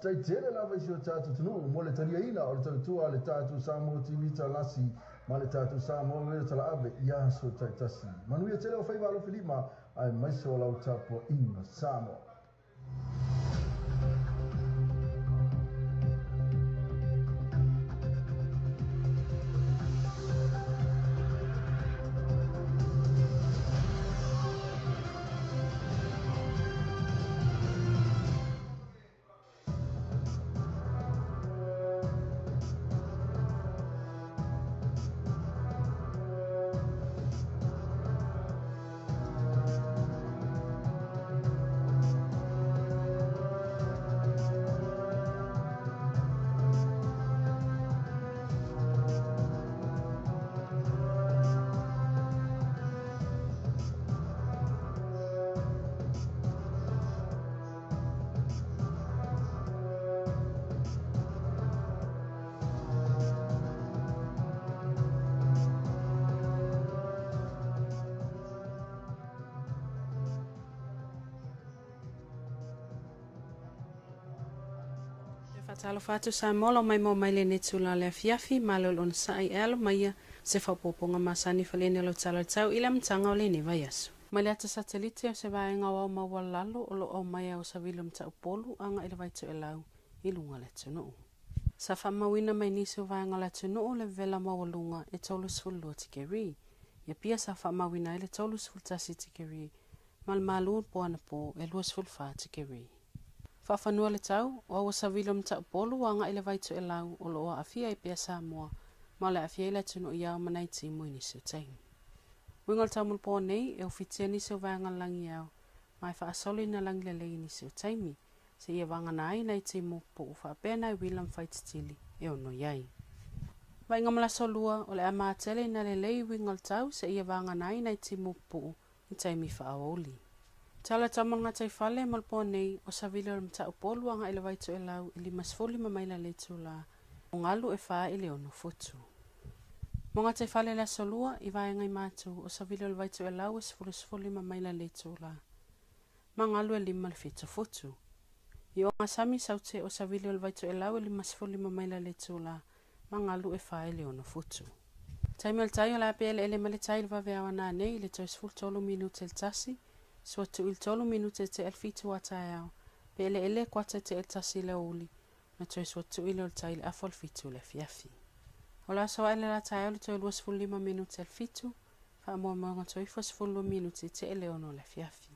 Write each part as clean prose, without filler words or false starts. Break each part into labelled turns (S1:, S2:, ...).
S1: Faafetai tele lava i si o tatou atunuu mo le taliaina o le tautua a le tatou Samoa TV Talasi ma le tatou Samoa Radio Talaave i aso taitasi. Manuia tele o faiva alofilima aemaise o lau tapuaiga Samoa.
S2: Faatalofa atu Samoa lau mai mo mai lenei tula le afiafi ma le onosai e alo mai ia se faaopoopoga masani faleni o lau tala o le tau i le amataga o lenei vaiaso. Mai le ata satelite o se vaega o ao maualalo o lo o aumai au savili o Mataupolu aga i le Vaitoelau i luga o le atunuu. Sa faamauina mai nisi o vaega o le atunuu le vevela maualuga e 32 tikeri. Ia pia sa faamauina ai le 31 tikeri ma le malu po anapo e 24 tikeri. Faafanua le tau, o aua savili o Mataupolu agai i le Vaitoelau o lo o aafia ai pea Samoa ma o le aafia ai le atunuu i ao ma nai timu i nisi o taimi. Uiga o le tau mo nei e ufitia nisi o vaega o le langiao ma e faasolo ina lagi lelei i nisi o taimi seia vagana ai nai timu po o faapea nai uila ma faititili e ono i ai. Vaaiga ma le aso lua o le a matele ina lelei uiga o le tau seia vagana ai nai timu pupuu i taimi faaoauli. Tala tau mo le gataifale mo le po nei o savili o le Mataupolu agai i le Vaitoelau e 55 maila le itula o galu e 4 i le 6 futu. Mo gataifale le aso lua i vaega i matu o savili o le Vaitoelau e 15 maila le itula ma galu e 5 le 7 futu. I ogasami saute o savili o le Vaitoelau e 55 maila le itula ma galu e 4 i le 6 futu. Taimi o le tai o le a pe eleele ma le tai le vaveao nanei i le toe 13 minute le 1, sua tuu i le 3 minute te le 7 a taeao, pe eleele kuata te le 1 le aoauli, na toe sua tuu i le o le tai le afa o le 7 le afiafi. O le aso ae le la taeao le toe 25 minute le 7, faamoemoega toe ifo 12 minute te le 6 le afiafi.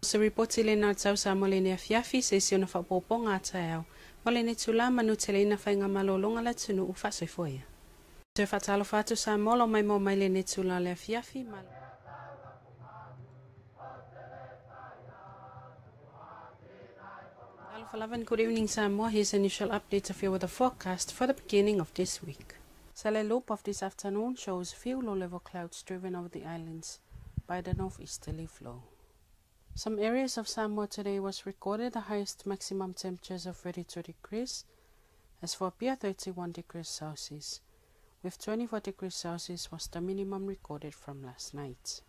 S2: Se ripoti lena o le tau Samoa lenei afiafi se isi ona faaopoopoga a taeao mo lenei tula manuteleina faigamalologa le atunuu faasoifua ia. Toe faatalofa atu Samoa lau mai mo mai lenei tula le afiafi ma Alofa lava and good evening Samoa. Here's an initial update of your weather forecast for the beginning of this week. Satellite loop of this afternoon shows few low-level clouds driven over the islands by the northeasterly flow. Some areas of Samoa today was recorded the highest maximum temperatures of 32 degrees, as for Apia 31 degrees Celsius, with 24 degrees Celsius was the minimum recorded from last night.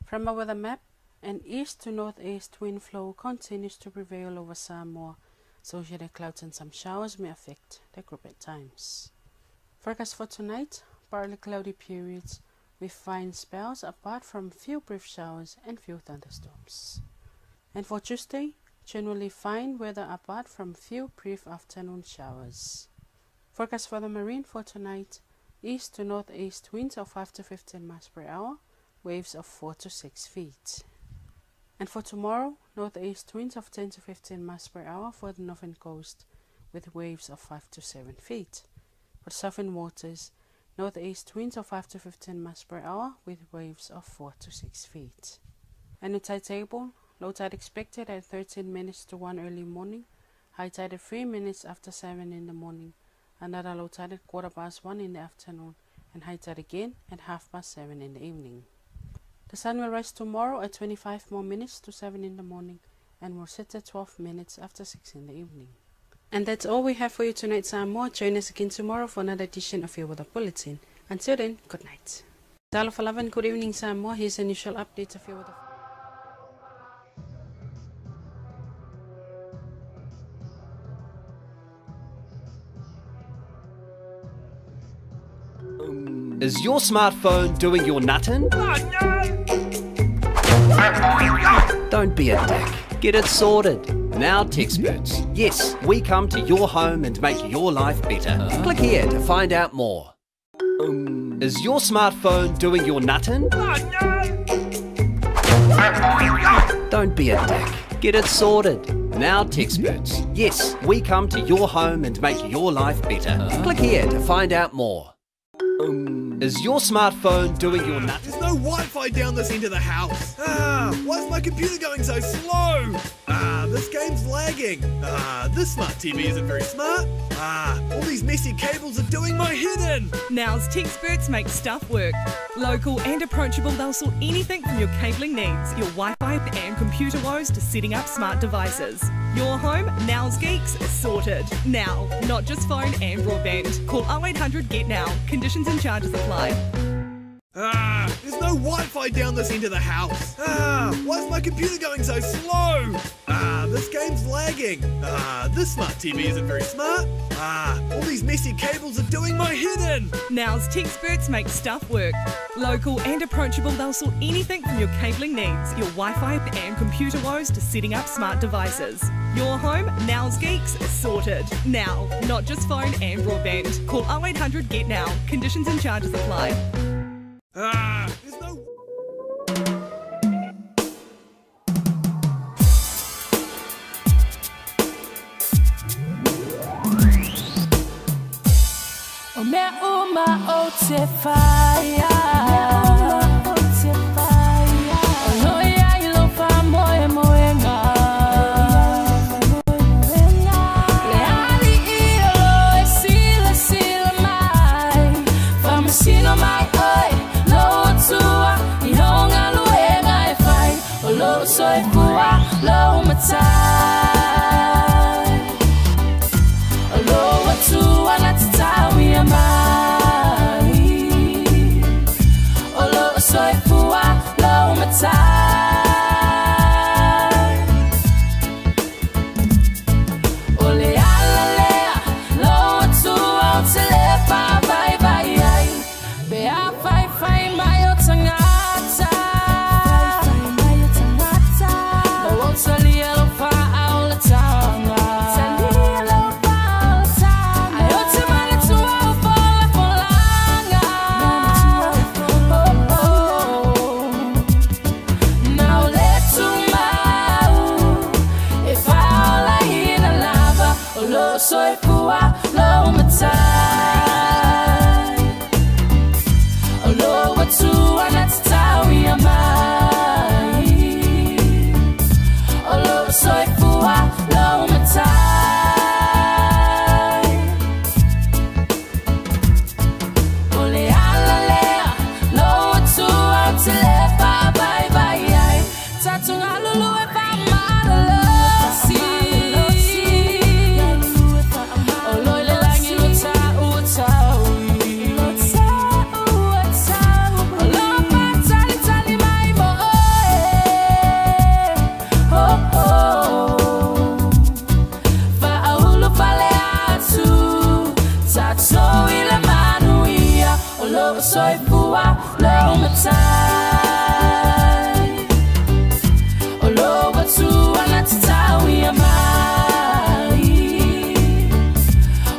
S2: From our weather map, an east to northeast wind flow continues to prevail over Samoa, associated clouds and some showers may affect the group at times. Forecast for tonight, partly cloudy periods with fine spells apart from few brief showers and few thunderstorms. And for Tuesday, generally fine weather apart from few brief afternoon showers. Forecast for the marine for tonight, east to northeast winds of 5 to 15 miles per hour, waves of 4 to 6 feet. And for tomorrow, northeast winds of 10 to 15 miles per hour for the northern coast, with waves of 5 to 7 feet. For southern waters, northeast winds of 5 to 15 miles per hour with waves of 4 to 6 feet. And the tide table, low tide expected at 13 minutes to 1 early morning, high tide at 3 minutes after 7 in the morning, another low tide at 1:15 in the afternoon, and high tide again at 7:30 in the evening. The sun will rise tomorrow at 25 more minutes to 7 in the morning and will set at 12 minutes after 6 in the evening. And that's all we have for you tonight, Samoa. Join us again tomorrow for another edition of your weather bulletin. Until then, good night. Talofa lava and good evening, Samoa. Here's an initial update of your weather.
S3: Is your smartphone doing your nuttin'?
S4: Oh, no!
S3: Don't be a dick. Get it sorted. Now Texperts. Yes, we come to your home and make your life better. Click here to find out more. Is your smartphone doing your nuttin'?
S4: Oh, no!
S3: Don't be a dick. Get it sorted. Now Texperts. Yes, we come to your home and make your life better. Click here to find out more. Is your smartphone doing your nut?
S4: There's no Wi-Fi down this end of the house. Why is my computer going so slow? This game's lagging. This smart TV isn't very smart. All these messy cables are doing my head in.
S5: Now's Texperts make stuff work. Local and approachable, they'll sort anything from your cabling needs, your Wi-Fi and computer woes to setting up smart devices. Your home, Now's Geeks, sorted. Now, not just phone and broadband. Call 0800 GET NOW. Conditions and charges apply.
S4: There's no Wi-Fi down this end of the house. Why is my computer going so slow? This game's lagging. This smart TV isn't very smart. All these messy cables are doing my head in.
S5: Now's Texperts make stuff work. Local and approachable, they'll sort anything from your cabling needs, your Wi-Fi and computer woes to setting up smart devices. Your home, Now's Geeks, sorted. Now, not just phone and broadband. Call 0800 GET NOW. Conditions and charges apply.
S4: There's no...
S6: O mea uma o te whaia. O loia I lo wha moe moenga. Le ali i o lo e sila sila mai. Whamasino mai oi lo atua i honga luenga e whai. O lo soifua lo matai. O lo atua na te tauia mai. O lo soifua lo matai. O le ala lea lo atua o te le whawhai vai ai. Pe a whai whai mai o tangata. O o talia lo wha au le tanga. Ai o te mana tua o fola folanga. Oh, oh. Nau le tumau e whaola ina lava. O lo soifua lo matai. O lo atua na te tauia mai. O lo soifua lo matai. O le ala lea lo atua o te le whawhai vai ai. Tatunga lulu e whamalalosi. O loi le langi lo tau o taui. O lo patali tali mai mo oe. Oh, oh. Whaaulu fale atu. Tatou i le manuia. O lo soifua lo matai. O lo atua na te tauia mai.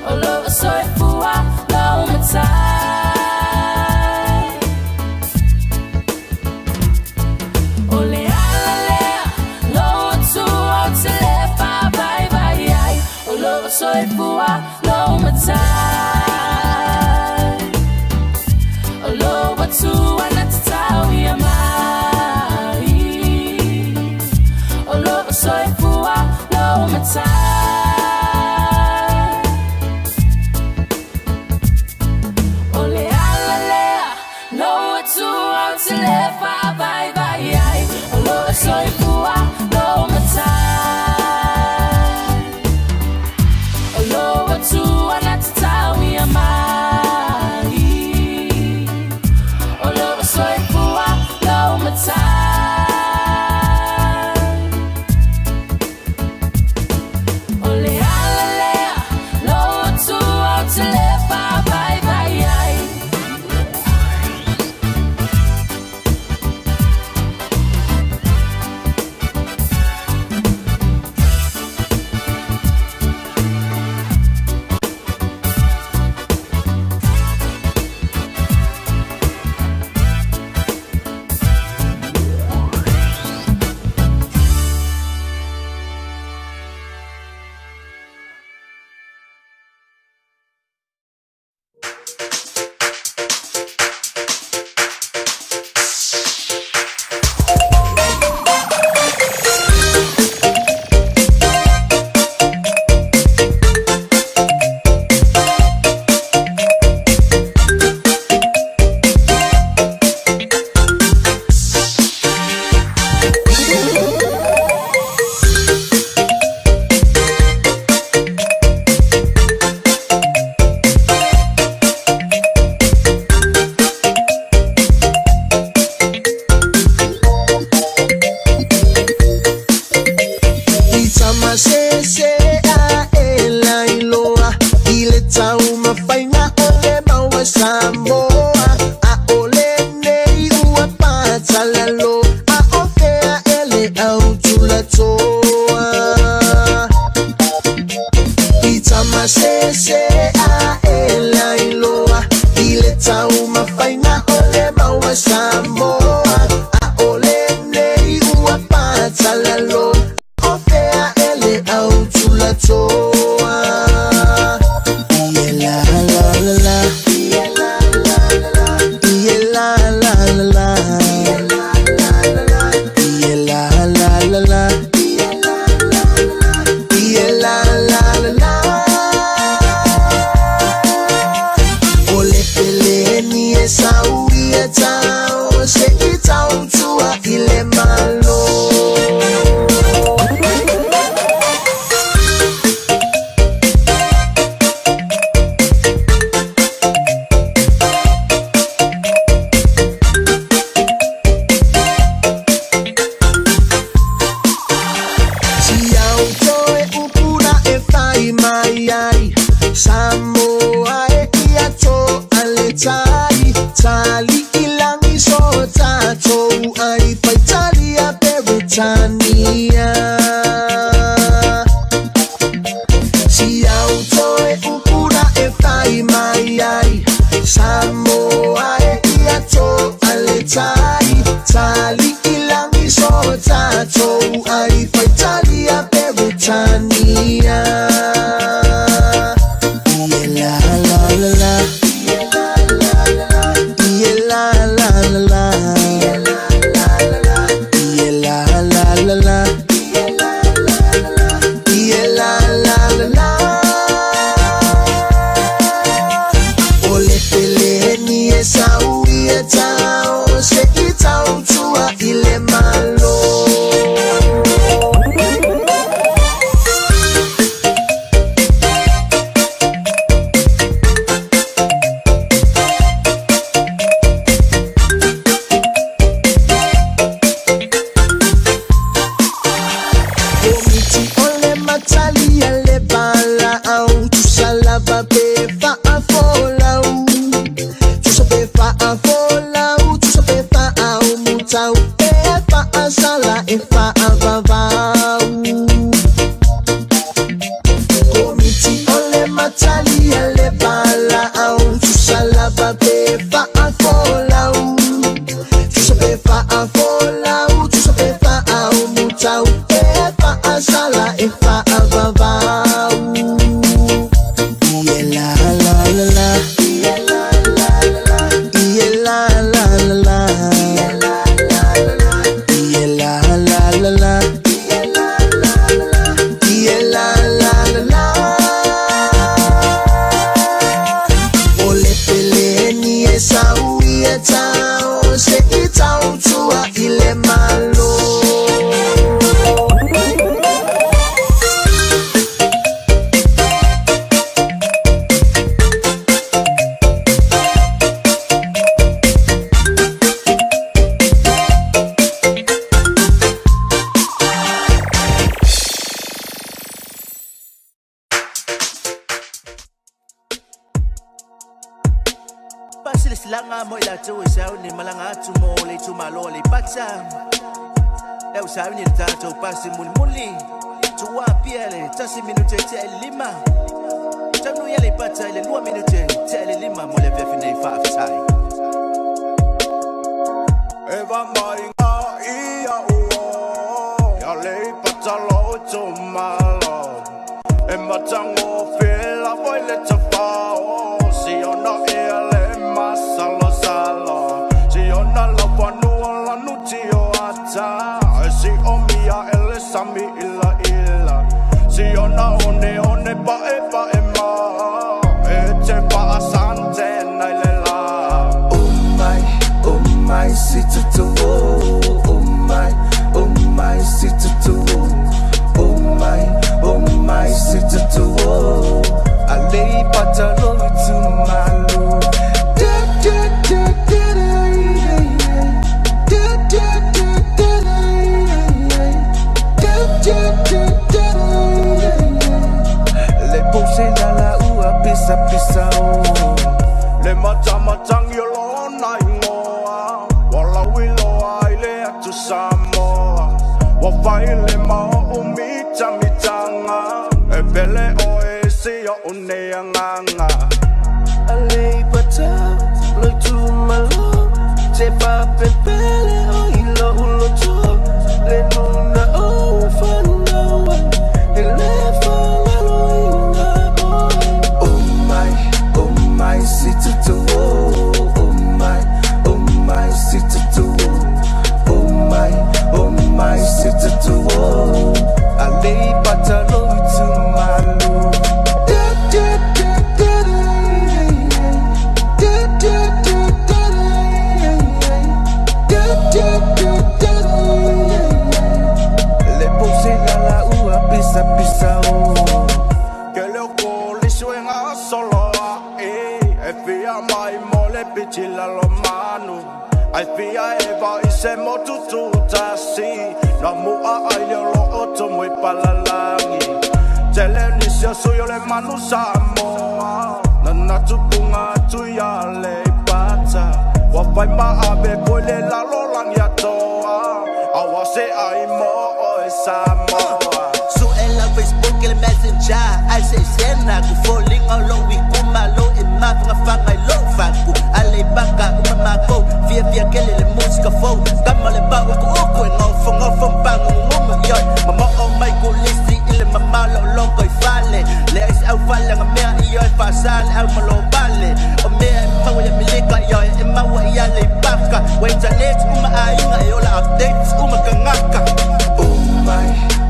S6: O lo soifua lo matai. O le ala lea lo atua o te le whawhai vai ai. O lo soifua lo matai. O lo atua na te tauia mai. O lo soifua lo matai. O le ala lea lo atua o te le whawhai vai ai. O lo soifua lo matai. O lo atua na te tauia mai.
S7: tau mafaina o le maua Samoa a o lenei ua patalalo o fea ele au tulatoa. Ie la la la la, ie la la la la, ie la la la la, ie la la la la. O le pele ni e sau ia tau se i tau tua i le malo. Si au toe upuna e fai mai ai Samoa e ia to ale tali tali ilangi so tatou ai fai talia Peretania. Si au toe upuna e fai mai ai Samoa e ia to ale tali tali ilangi so tatou ai fai talia Peretania. Ie la la la la, ie la la la la, ie la la la la, ie la la la la. O le pele ni e sau ia tau se i tau tua i le malo. Komiti ole matalia le bala au tusalava pe fa afolau tusa pe fa afolau tusa pe fa au mutau pe fa asala e fa avavau. Komiti ole matalia le bala au tusalava pe fa afolau tusa pe fa afolau tusa pe fa au mutau pe fa asala e fa avavau. Ie la la la la, ie la la la la, ie la la la la, ie la la la la. O le pele ni e sau ia tau se i tau tua i le malo.
S8: Silanga mo ila tu sau ni malanga tu mo le tu malo le patsa. Eu sau ni tato pasi muli muli. Tu wa piele tasi minute te lima. Tanu yele patsa ile lua minute te lima mo le vefine fa tai.
S9: Eva mai nga ia uo ya le patsa lo tu malo. E matango fela voi le tafao si ona ele salo salo si ona lava nuola nutio ata si omia ele sami ila ila si ona one one pa e ma e te pa asante na ile la.
S7: Oh my si tu oh my si tu oh my si tu ale patalo tu malo.
S8: Le pose la la ua pisa pisa o
S9: le mata matang yo lo na ingoa wala wilo ai le atu Samoa wa fai le ma o mita mitanga e pele o e si o ne anganga
S8: ale pata
S9: manu Ai fia e va i se motu tūtasi Na mua ai leo lo o tumui palalangi Tele nisi a sui o le manu Samoa Nana tupunga atu ia le pata Wa whai maawe koe le lalo langi atoa Awa se ai mo o e Samoa
S8: Su e la Facebook e le Messenger Ai se sena ku folinga lo wi kuma lo e mafanga fanga i lo faku Ale baka uma mako Fia fia kele le musika fo Kama le bawa ku uku e ngofo ngofo mpangu ngumu yoi Mama o mai ku lisi ile mama lo loko i fale Le isi au fale nga mea i yoi fasale au malo bale O mea e maua ya milika yoi e maua i ale i baka Wa internet uma ainga e ola updates uma kangaka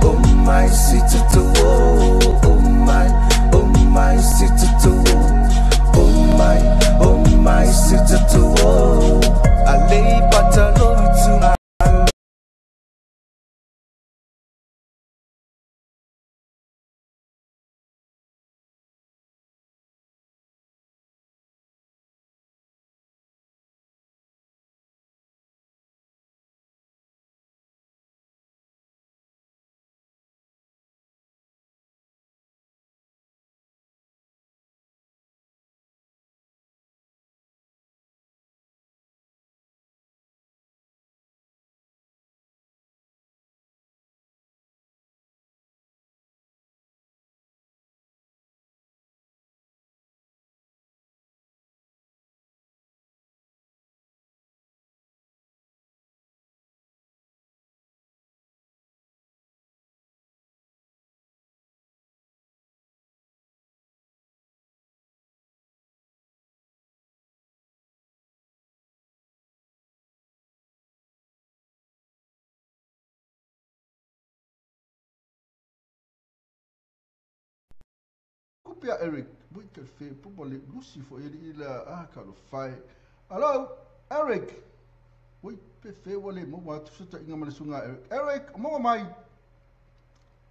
S7: Oh my, si tutu oh my, si tutu oh my, si tutu Ale patalo tu
S1: Kupia Eric, we could feel probably Lucy for ila ah kalofai. Hello, Eric. We prefer wale mo wa tusa inga malesunga Eric. Eric, mo mai.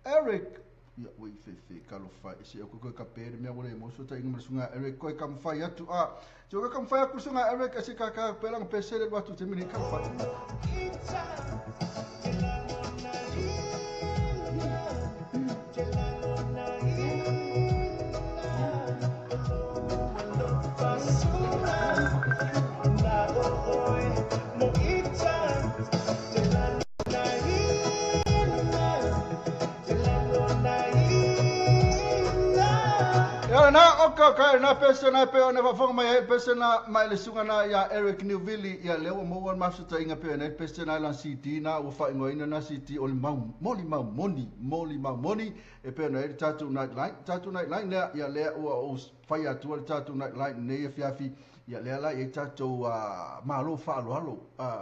S1: Eric. Ya we fefe kalofai. Se ko ko ka pere me wale mo sota inga malesunga Eric ko ka mfai atu a. Se ko ka mfai atu sunga Eric se ka ka pelang pesele watu te mini kalofai. Na oka ka na pese na pe ona fa mai pese na mai le sunga na ya Eric Newville ya leo mo wan master inga pe na pese na lan CD na o fa ingo na CD o mau moli mau moni moli mau moni e pe na tatu night line le ya le o fa ya tu tatu night line ne fi fi ya le la e tatu malo fa lo alo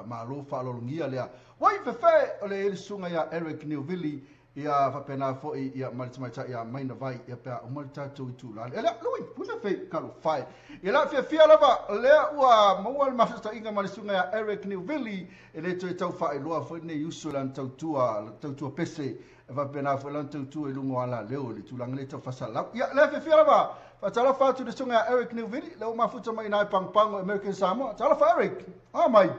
S1: malo fa lo ngia le wai fe fe o le sunga ya Eric Newville ia whapena foi ia maritamai ia maina vai ia pea o maritatou i tūlale. E lea, lui, pusa fei kalo whai. Ia la fia fia lava, lea ua maua le mafutainga malisunga ia Eric Newville, e le toe tau whae loa foi nei usu lan tautua pese, e whapena foi lan tautua i lungo ala leo le tūlanga le tau whasalau. Ia lea fia fia lava, whatalofa atu le sunga ia Eric Newville, lea o mafuta mai nai pangpango American Samoa. Talofa Eric, ah mai.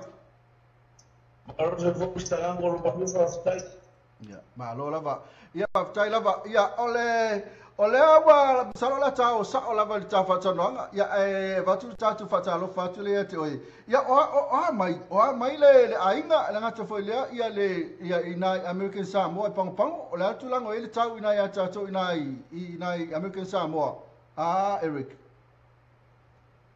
S1: Ya, malo lava. Ya, tai lava. Ya, ole ole wa salo la tao sa ola va ta fa tanoanga. Ya e va tu ta tu fa ta lo fa tu le te oi. Ya o mai le ainga la ngata foi le ya le ya ina American Samoa pang pang o la tu lango ele tau ina ya ta to ina ina American Samoa. Ah Eric.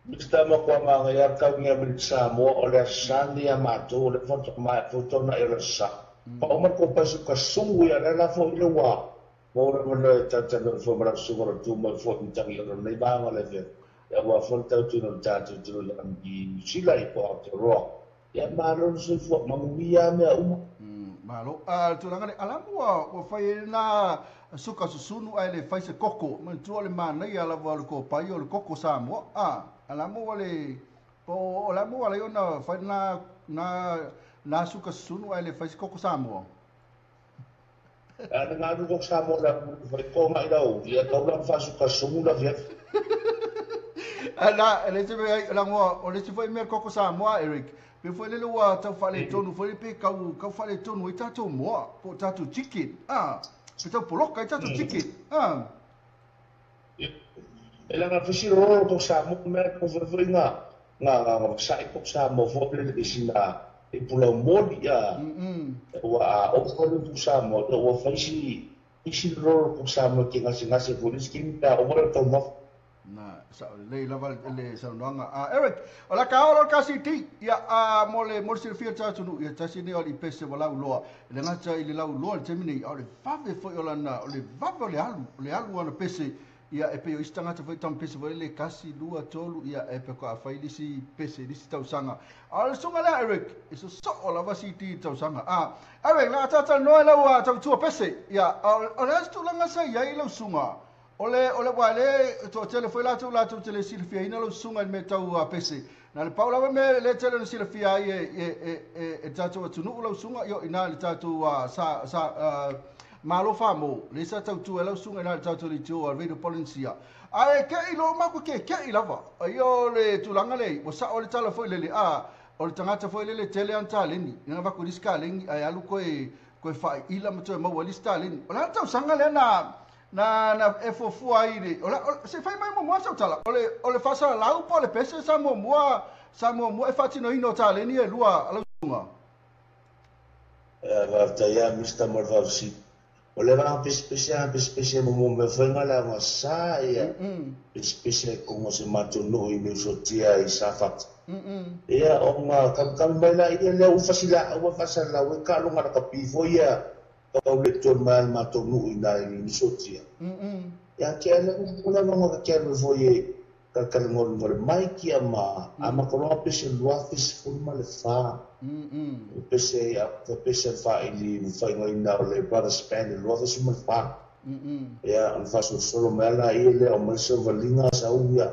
S10: Mr. Makwanga ya ka ngi American Samoa o le sani ya mato le foto ma foto na ele sa. Pa uma ko pasu ka sungu ya la fo ile wa mo mo ta ta no fo mara sungu ro tu mo fo ntangi ro nei ba ngale fe ya wa fo ta tu no ta tu tu la ngi sila i po te ro ya ma ro su fo ma mu ya me uma
S1: malo a tu la ngale alamu wa fa na suka susunu ai le fai se koko mo tu le ma nei ala wa ko pa yo le koko sa mo a alamu wa le po alamu wa le ona fa na na na suka sunu ai le fai koko Samoa.
S10: Ana ngalu koko Samoa la fai ko mai lau ia tau la fa suka sunu la fia.
S1: Ala le se me la ngoa o le se foi me koko Samoa Eric. Pe foi le ua tau fale tonu foi pe kau kau fale tonu i tatou moa po tatou chicken. Ah, pe tau poloka i tatou chicken. Ah.
S10: E langa fisiro ko Samoa me ko foi nga nga nga sa ko Samoa foi le sina e pula moli a ua o ko ku Samoa ua faisi isi roro ko Samoa ki ngasi ngasi police ki ta o mo to mo
S1: na sa le lava le saunoaga. Eric, o la ka olo ka city ia a mo le mo silfia tatu nu ia tasi ni oli pese wala uloa le ngata i le lau loa le temini o le vave foi o lana o le vave o le alu ana pese ia e pe o istanga te foi tam pese foi le kasi lua tolu ia e pe ko a fai lisi pese lisi tausanga a le sunga le Eric e so so o lava city tausanga a Eric la tata no la ua tau tua pese ia o le stu langa sa ia i lau sunga ole ole wale to tele foi la tu tele silfia ina lo sunga me tau a pese na le paula me le tele no silfia e e e tatu atunu lo sunga yo ina le tatu sa sa malo famo le sa tau tu lo sunga na le tatu le tu radio Polynesia a e ke i lo ma ku ke ke i lava yo le tulanga le o sa o le tala foi le le a o le tangata foi le le tele anta leni na va ku diska leni ai alu ko e ko fa ila mo to mo lista leni o la tau sanga le na na na e fofua ai le o se fai mai mo mo sa tala o le fasa lau po le pese sa mo mo e fatino ino tala ni e lua ala sunga
S10: e va ta ya Mr. Morvavsi o le va pese mo mo me fenga la ma sa ya pese como se mato no i me sotia i sa fat ia o nga kam mai la ia le u fasila o fasala o ka lo nga ka pifo ia o le tol mal mato no i na i sotia ia ke ala una nga ke lo foi ka ka ngol ngol mai ki ama ama ko lo pese lua fis forma le fa pese a pese fa ili fa ngai na le brother span le lua fis mal fa ia an fa so solo mala i le o mal so valinga sa uia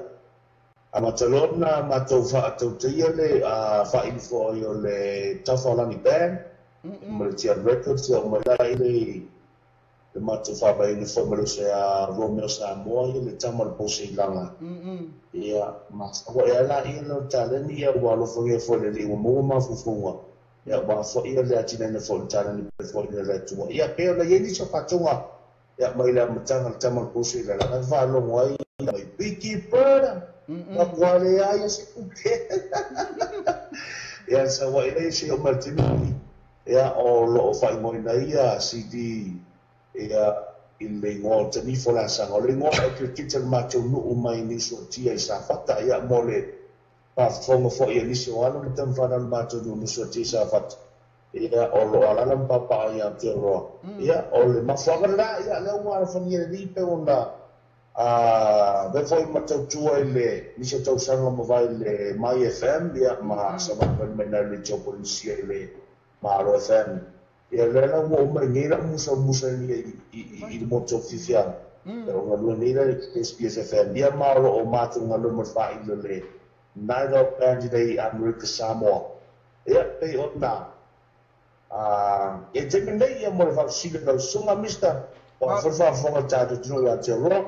S10: ama talona mato fa to te le a fa ili fo yo le tafalani band ma le tia records o mala ile le mato fa ba ile fo malo se a Romeo Samoa ile tama le pose ilanga ia ma o ia la ile taleni ia wa lo fo fo le le mo ma fu fu ia wa fo ia le atina le fo taleni fo le le tu ia pe le yeni so patunga ia mai le matanga le tama le pose ilanga la fa lo mo ai mai piki para ma quale ai se kuke ia sa wa ile se o martini ia o lo fai mo ina ia CD ia i le ngoa tani fola sanga o le ngoa e ke kitel mato nu mai ni so tia i sa fata ia mo le pa fongo fo ia ni so alo le tamfana le mato nu so tia sa fata ia o lo alala papa ia te roa ia o le mafuanga la ia le ua fangia ni pe ona a ve foi mato tua i le ni so tau sanga mo vai le My FM ia ma sa va me na le chopolisia i le Malo FM. Ia le la ua umar ngai la musa musa ni i le moto fifia. O nga lua nei la SBS FM. Ia malo o mātou nga lua marfa i le le Night Band i Amerika Samoa. Ia pei o nā. E te menei ia mo le whausile lau sunga mista. O a wharwha tātou tino ia te roa.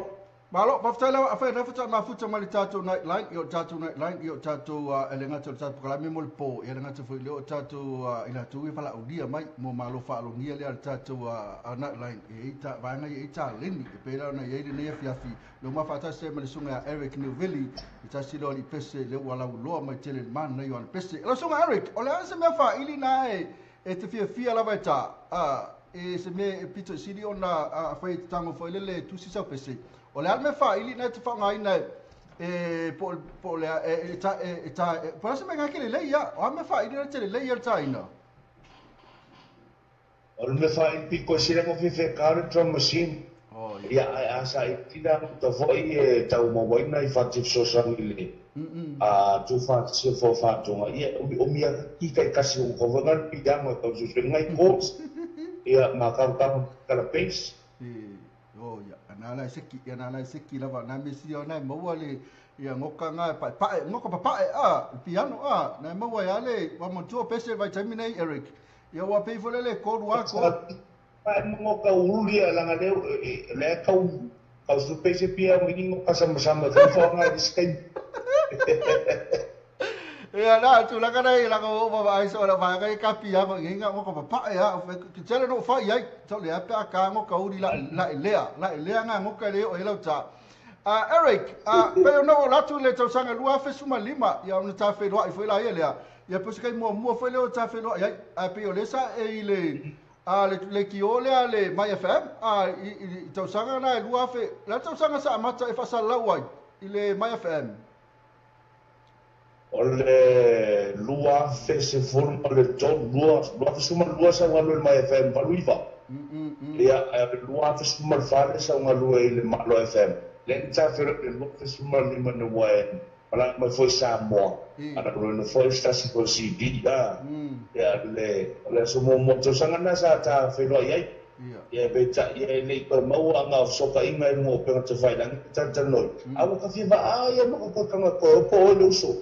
S1: Malo, paftai lau, awhai rafata mafuta mai le tātou nightline, i o tātou nightline, i o tātou ele ngata o le tātou pokalame mo le pō, i ele ngata foi le o tātou i la tū i whala unia mai, mo malo whaalonia lea le tātou nightline, e ita, vaenga i ita leni, e pēra ona i eire nei afiafi, le uma whaatase ma le sunga Eric Newville, i tasi loa li pese, le ua lau loa mai tele le mana nei o ana pese. Lau sunga Eric, o le ase mea whaili nā e te fia fia lava e tā, e se mea e pito siri ona a whai te tango whailele le tusi sau pese. O le alme fa ili nei te whangaina e po le e ta e ta po se menga ke le ia o alme fa ili nei te le ia ta ina.
S10: O le fa i piko sira mo fife ka drum machine.
S1: Oh
S10: ia a sa i tira to foi e tau mo waina i fa tip so sa ile. A tu fa se fo fa tonga ia o mia ki kai kasi o ko vanga pi dama ko su ngai ko ia ma ka ka ka la pace.
S1: Oh ia nana seki ia nana seki lava na mesi ona maua le ia ngoka nga pa pa ngoka pa pa a piano a na maua ia le wa mo pese vai termine Eric ia wa pe fole le ko rua ko
S10: pa ngoka ulia la le le kau kau su pese pia mo ni ngoka sama sama ko fo nga diskai
S1: Ia na tulaga nei la ko ma ai so la va ka ka pia ko nginga mo ko pa ya ke tele no fa ia to le pa ka ngo ka uri la la lea la lea nga ngo ka le o ela ta. Eric, pe no la tu le tausaga 2015 ia ona ta fe loa i foi la ia lea. Ia pose kai mua mua foi le o ta fe loa ia a pe o le sa e i le a le ki o le a le My FM a i tausaga na lua fe la tausaga sa amata e fasalau ai i le My FM.
S10: O le lua fe se forma le tolu lua lua fe suma lua sa ngalu le My FM valuiva. Ia lua fe suma le fale sa ngalu i le Malo FM. Le ta fe le lua fe suma le mana wa ala mai foi Samoa. Ana lo no foi sta si ko CD a. Ia le so mo mo tausaga na sa ta fe loa iai. Ia pe ta ia le ko maua nga soka inga i mo pe te fai lang ta ta no. A ka fi va a ia mo ko ka ko po o le so.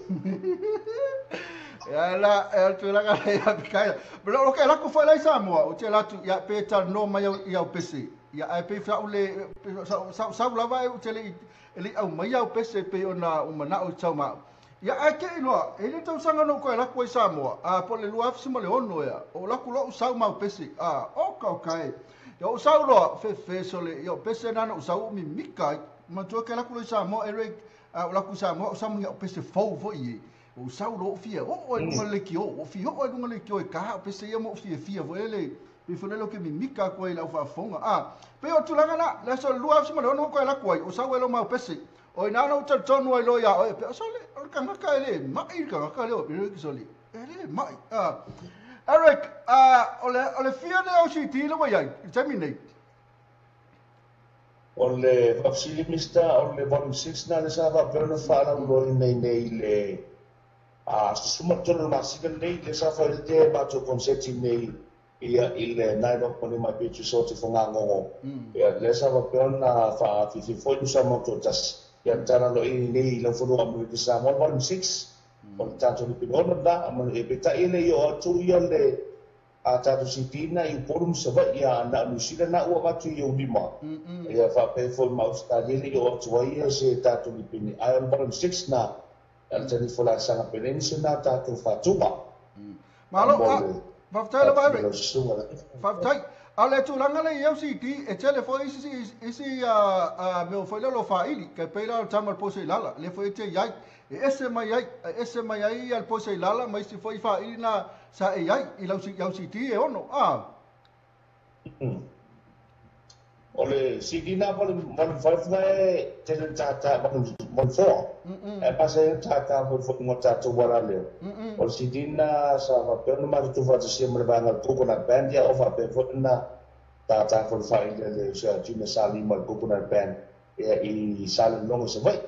S1: Ia la e tu la ka ia ka. Pero lo que la ko foi la Samoa, o te la tu ia pe ta no mai ia o PC. Ia ai pe fa le sa sa la va o te le le au mai au PC pe ona o mana o tau ma. Ia ai ke iloa, e le tausaga no ko la ko Samoa, a po le lua afisi ma le ono ia. O la ku lo sau mau PC. A o ka kai. Ia o sau loa fe fe so le ia PC na no sau mi mika ma tu ke la ku Samoa Eric a o la ku Samoa o samu ia PC fou fo i. O sau lo fia o o lunga le ki o fia o lunga le ki o ka PC ia mo fia fia fo ele. Pe fo le ke mi mika ko i la fa fonga. A pe o tulaga na le so lua afisi ma le ono ko la ku ai o sau e lo mau PC. O ina no tau tonu ai lo ia o pe so le o ka ngaka le mai ka ngaka le o pe so le e le mai. Eric, o le fia le o CD le wai ai i taimi nei.
S10: O le faafesili Mr. o le volume 6 na le sa faapea ona faalauloa nei nei le a susuma tonu masina nei le sa failite matou konseti nei ia i le Night of Money My Beach Resort i Whangangongo. Ia le sa faapea ona faafifi foi sa matou tasi. Ia tana lo i nei lau fanua Amerika Samoa volume 6 o le tatou lipinono na ma e petaʻi le i o atu ia le a tatou CD na i Upolu ma Savaʻi ia na New Zealand na ua avatu i Ulima. Ia faapea foi ma Australia le i o atu ai ia se tatou lipini. Ae o le volume 6 na le tani folasaga penenisi na tatou faatuga.
S1: Malo, faafetai lava Eric. Faafetai. A le tulaga le i CD e tele foi isi a mea foi le lo faili ka pe la tama le pose lala le foi te iai e ese mai ai al pose lala mai si foi faili na sa e iai i lau CD e ono a.
S10: O le CD na volume 5 na e tele tata volume 4. E pasa e tata volume 4 ngo tata wala leo. O le CD na sa faapea ona matou faatasia ma le vaega o le Coconut Band ia o faapea foi na tata foi faili le sa Junior Salima le Coconut Band ia i Salelologa Savaii.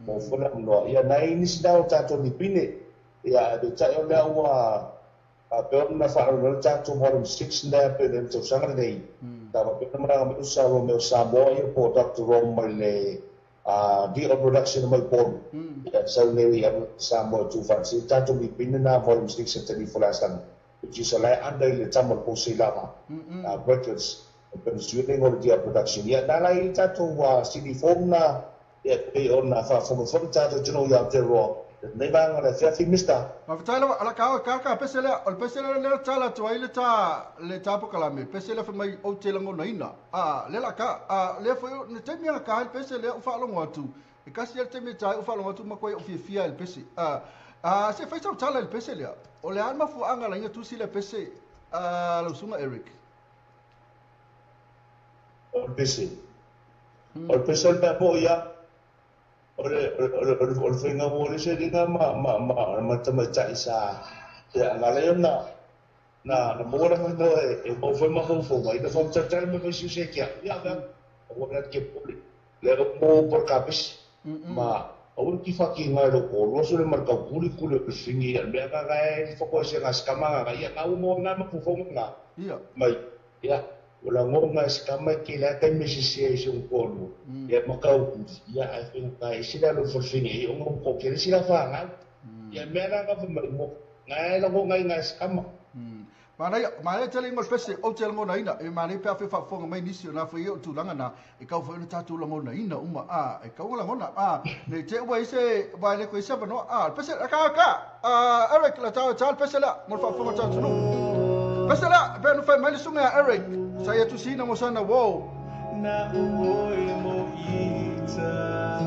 S10: Mo foi le avanoa ia nai nisi na o tatou lipine ia e peitai o lea ua faapea ona faalauloa le tatou volume 6 na pe le tausaga lenei. Ta faapea ona malaga mai usa Romeo Samoa ia po Dr. Rome mai le D.O. Production mai Upolu. Ia sau nei ia Samoa tu faatasi tatou lipine na volume 6 e tali folasaga. Which is a lai under i le tama o le pose lava records. E pena suile ngo le D.O. Production. Ia na lai i tatou CD form na ia pe ona faafogafoga tatou tino i Aotearoa. Nei vaega le fiafi Mr.
S1: Faafetai lava ala ka ka pese lea o le pese lea le tala atu ai le ta pokalame pese lea mai o te lagonaina a le la ka a le foi ne taimi ala ka le pese lea o faalogo atu e kasi le taimi tai o faalogo atu ma koe o fiafia le pese a se fai sau tala le pese lea o le a mafuaaga la inga tusi le pese a lausuga Eric.
S10: O le pese o le pese o le mea mo ia o le whainga mo le se ringa ma tamaitai sa ia ngala ia na mo la no e mo foi ma fo mai na fo tata me foi se kia ia ga o na ke poli le mo por kapes ma o ki fa ki ngai ro ko lo so le mar ka kuli kuli o singi ia me ga ga e fo ko se ga skama ga ia ga mo na ma fo nga
S1: ia
S10: mai ia o la ngonga skama ke la kai me se se se un polo ia makau ia a fin ka e sila lo fo singi o ngo ko ke sila fa nga ia me ra ga mo ngai la ngonga ngai skama.
S1: Manaia tele ingo pese o te lagona ina e manaia pe afe faafofoga mai nisi o na foi o tulaga na e kau foi le tatou lagona ina uma a e kau lagona a nei te ua ise vai le ko ise no a pese ka ka Eric la tau tau pese la mo faafofoga tatou no pese la pe no fai mai le sunga Eric sa ia tusina mo sana wo
S11: na oi mo ita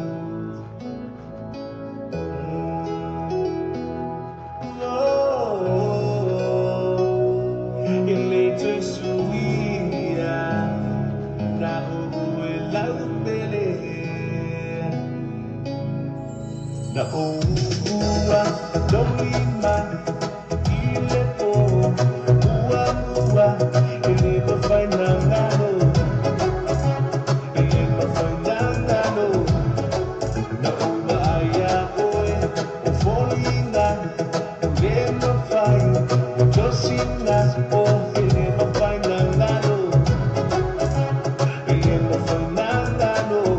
S11: Na ua lolima ile po ua ua ile mafai na ngalo ile mafai na ngalo na ua aya oe o folina ile mafai o josina o ile mafai na ngalo ile mafai na ngalo o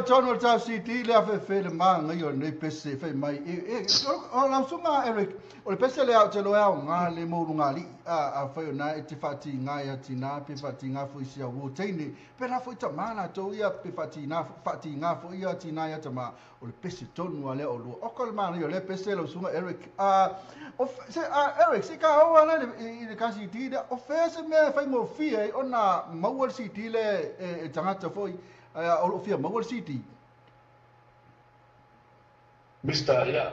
S1: Tonu tau CD le afe le manga i o nei pese fai mai e o la sunga Eric o le pese le au te loa o ngā le moulu ngā li a fai o nā e te whati ngā ia tina pe whati ngā fo isi a wō teine pe rā fo i ta mana tau ia pe whati ngā fo ia tina ia tama o le pese tonu a lea o lua o ka le mana i o le pese la sunga Eric Eric se ka hoa na i le ka CD le o fese mea fai mo fia o nā maua le CD le e tangata foi o lo fia maua le CD.
S10: Mr. Ia,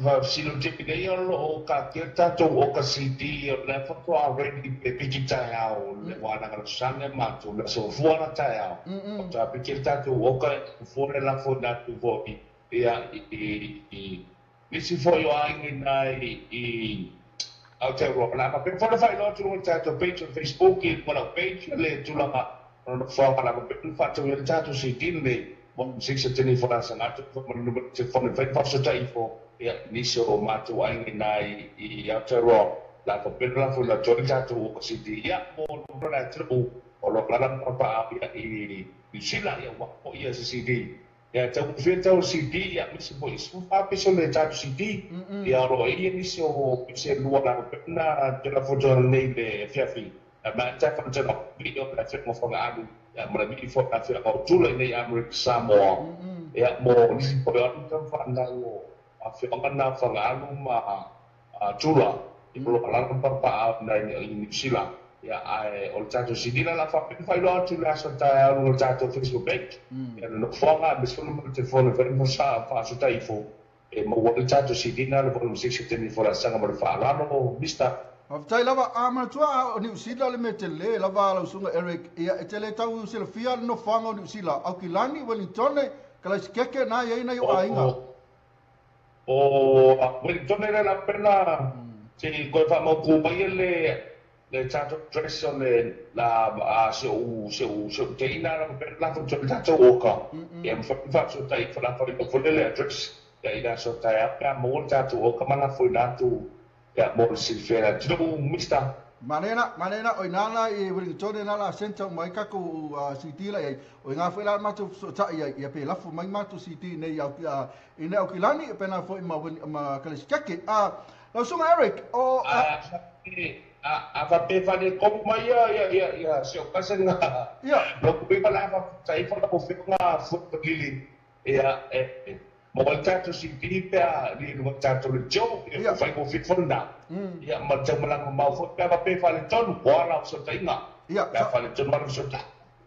S10: va silo te nei o lo ka ke tatou o ka CD o le fato already pe piki tai ao le wana ka sane matu le so fuana tai ao. O ta piki tatou o ka fone la fo na tu vo ia i nisi fo yo ai na i Aotearoa la ma pe fo fai lo tu tatou page on Facebook i mo page le tulaga no fo ka la pe fa tu le tatou CD le bon six tini fo la sanatu fo mo te fo le fai fo tai fo ia nisi o matu ai na i Aotearoa la fo pe la fo la tatou o CD ia mo no la tu o lo la pa ia i sila ia wa o ia CD ia tau fia tau CD ia misi mo isu fa pe le tatou CD ia ro ia nisi o se lua la na te la fo nei le fiafi ma ta fa te video la fe mo fo alu ia mo la mi fo ka fe o tula nei America Samoa ia mo nisi po ia ta fa na o a fe o na fa alu ma tula i lo la pa pa na i sila Ia ae o le tatou CD la faapea atu le aso taeao i le tatou Facebook page. Ia le nofoaga me sulu ma le telefone fai mo sa faasotai ifo e maua le tatou CD na le volume 6 e temi folasaga ma le faaaloalo Mr.
S1: Faafetai lava a manatua o Niu Sila le mea tele lava lau susuga Eric ia e tele tau silafia le nofoaga o Niu Sila Aukilani Wellingtone Kalaisikeke na iai nai o aiga.
S10: O Wellingtone le la pena se koe faamautu mai le tatou dress o le la se u teina la pena la fu le tatou oka. Ia mawhai fa la fa le address ia ina so tai a mo le tatou oka mana foi na tu ia mo le silfera tino Mr.
S1: Manena o nana i Wellingtone na la senta mai kako CD la ia o ngā foi la matou so tai ia pe lafu mai matou CD nei au i nei Aukilani pe na foi ma Kalaisikeke a lau susuga Eric o
S10: a fa pe fa le komu mai ia se o kasa nga
S1: ia
S10: lo ku pa la fa tai fa ko fi nga fu lili ia e mo le tatou CD pe a li no tatou le jo e fai ko fi fonda ia ma te malanga mau fo pe fa pe fa le tonu wala so tai nga
S1: ia
S10: fa le tonu ma so ta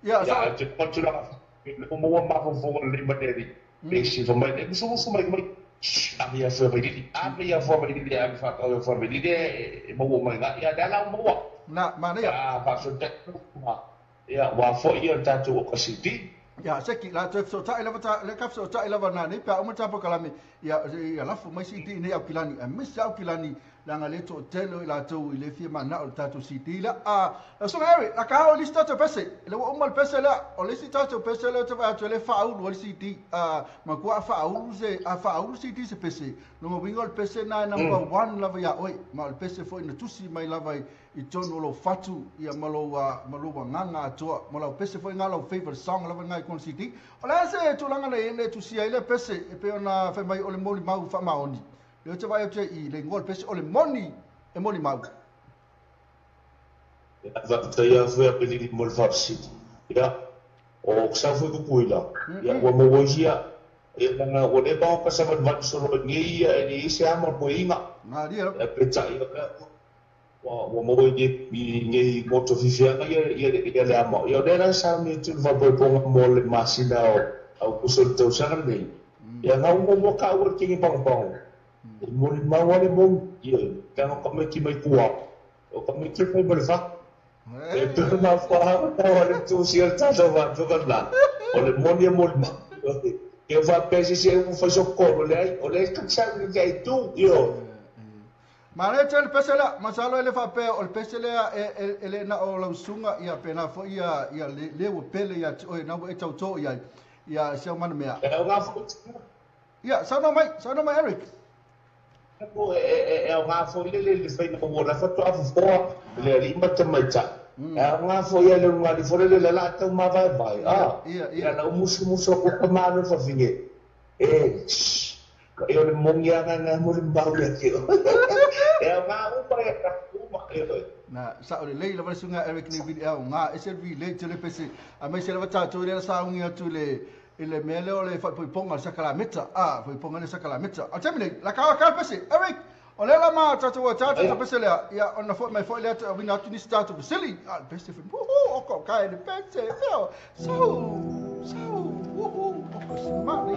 S1: ia
S10: sa te kontura le mo ma fo fo le maderi le si fo mai e so mai mai a mia fo mai di a mia fo mai di a fa ko fo mai di e mo mai nga ia la mo
S1: na ma ne
S10: ia fa so te ia wa fo ia tatou o ka CD
S1: ia seki la te so tai lava le ka so tai lava na ni pa o mata kalame ia ia lafu mai CD nei Aukilani a misa Aukilani langa le to telo la to ile fia mana o tatou CD la a so Eric la ka o lista to pese le o mal pese la o le lista to pese le to va to le fa u le CD a ma kwa fa u se a fa u CD se pese no mo wingo le pese na number 1 lava ia oi ma le pese fo ina tusi mai lava i tonu lo fatu ia malo malo nganga atoa ma lo pese fo ngalo favorite song lava ngai kon CD o la se tulanga le ne tusi ai le pese e pe ona fa mai o le moli mau fa maoni le te vai te i le ngol pese o le moni e moli mau
S10: ia va te ia foi a pedir mo farsi ia o sa foi ku kuila ia o mo ia e langa o le ba ka sa van solo ni ia e se amo ko inga
S1: na dia
S10: e petsa ia wa mo i ni moto fifia ia ia le amo ia le ra sa mi tu va bo ko mo le masina o au kuso teu sa nei ia nga mo ka o ki pang pang mo le mau le mo ia ka ko me ki mai kua o ko me ki foi mo le fa e tu ma fa o le tu si el ta va tu ka la o le mo ni mo e va pese se um faz o colo le o le ka sa le ga tu io
S1: ma le tele pese la masalo ele fa pe o le pese le ele na o lausunga ia pena fo ia ia le o pele ia o na e tau to ia ia se mana mea
S10: e o nga fo
S1: ia sa no mai Eric
S10: ko e o nga fo le le fai no la fa to afo le li ma te mai ta e o nga fo ia le nga li fo le la ta ma vai vai ah ia na musu musu ko ma no fa finge e e o le mongia nga mo le mbau le ke e nga u pa e ka uma e
S1: na sa o le lei lava sunga Eric ni video nga SLV le tele pese a mai se lava ta to le sa ungi atu le ile mele o le fa ponga sa kala meta a foi ponga le sa kala meta a temile la ka ka pese Eric o le la ma ta to ta ta pese le ia ona fo mai fo le ta wina tu ni start to silly a pese fo ho o ko ka le pese so so ho o ko ma ni.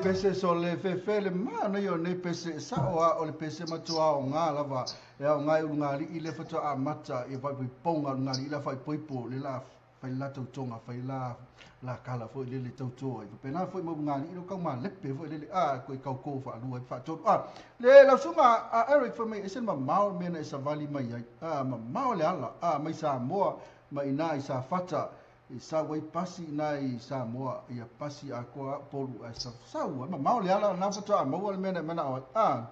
S1: pese so le fefe le mana ia o nei pese sa'o a o le pese matua o ngā lava e ao ngā i ulugali i le fato'a mata i faipoipoga ulugali i la faipoipo le la faila tautoga faila la kala foi lele tautoa i faapena foi ma ulugali i lo kaumalepe foi lele a koe kaukō faalua faatolu a le lausuga a Eric fai mai ese le mamao mea na e savali mai ai a mamao le ala a mai Samoa ma inā i Safata i sau ai pasi inā i Samoa ia pasi akoa polu ae sau ai mamao le ala na fatoa maua le mea na e manao ai a.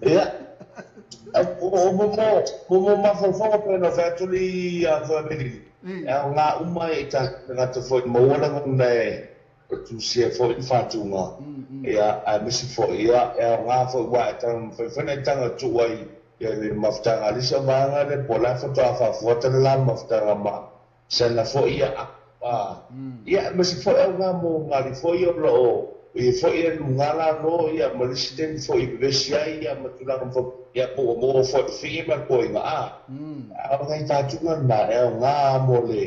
S10: Ia o mo mafaufauga pe na featuli a family e ao ngā uma i tagata foi maua lagona e o tusia foi i whātunga. Ia a misi foi ia e ao ngā foi wā e tanga whaiwhana i tanga tuu ai ia le mafutaga alisa vaega le po la fatoa faafuata le la mafutaga ma sena foi ia a ia misi foi au ngā mo ngāri foi o loo i foi e lugala no ia ma le isi taimi foi i vevesi ai ia ma tulaga ia po ua maua foi fii ma le koiga a ao ngai faatuga lena e aogā mo le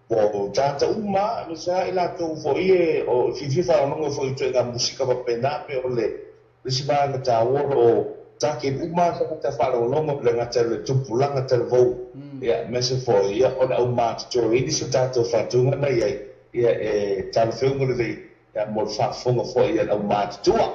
S10: po tagata uma ma sa i latou foi e o fiafia faalogologo foi i toega musika faapena pe o le isi vaega taua o loo take uma tagata faalogologo le gata le tupulaga talavou ia mese foi ia o le aumātotoini so tatou faatuga na iai ia e talafeuga lelei ia mo le faafofoga foi ia le aumātutua.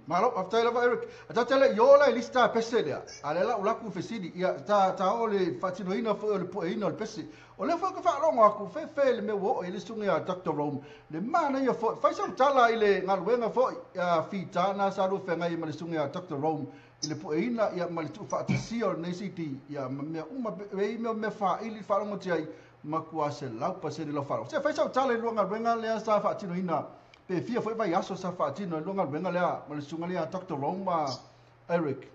S1: Malo, faafetai lava Eric. A tatele i o la i lista pese lea. A le la ulaku fesili ia ta o le faatinoina foi o le pueina o le pese. O le foi ka faalogo aku fefe le mea ua oo i le susuga ia Dr. Rome. Le mana ia foi fai sau tala i le galuega foi a fita na sa lua feagai ma le susuga ia Dr. Rome i le pueina ia ma le tuufaatasia o lenei CD ia ma mea uma e i mea mea faaili faalogo ai ma kua se laupa se le faalogo. Se fai sau tala i lua galuega lea sa faatinoina pe fia foi vai aso sa faatino i lua galuega lea ma le susuga lea Dr. Rome ma Eric.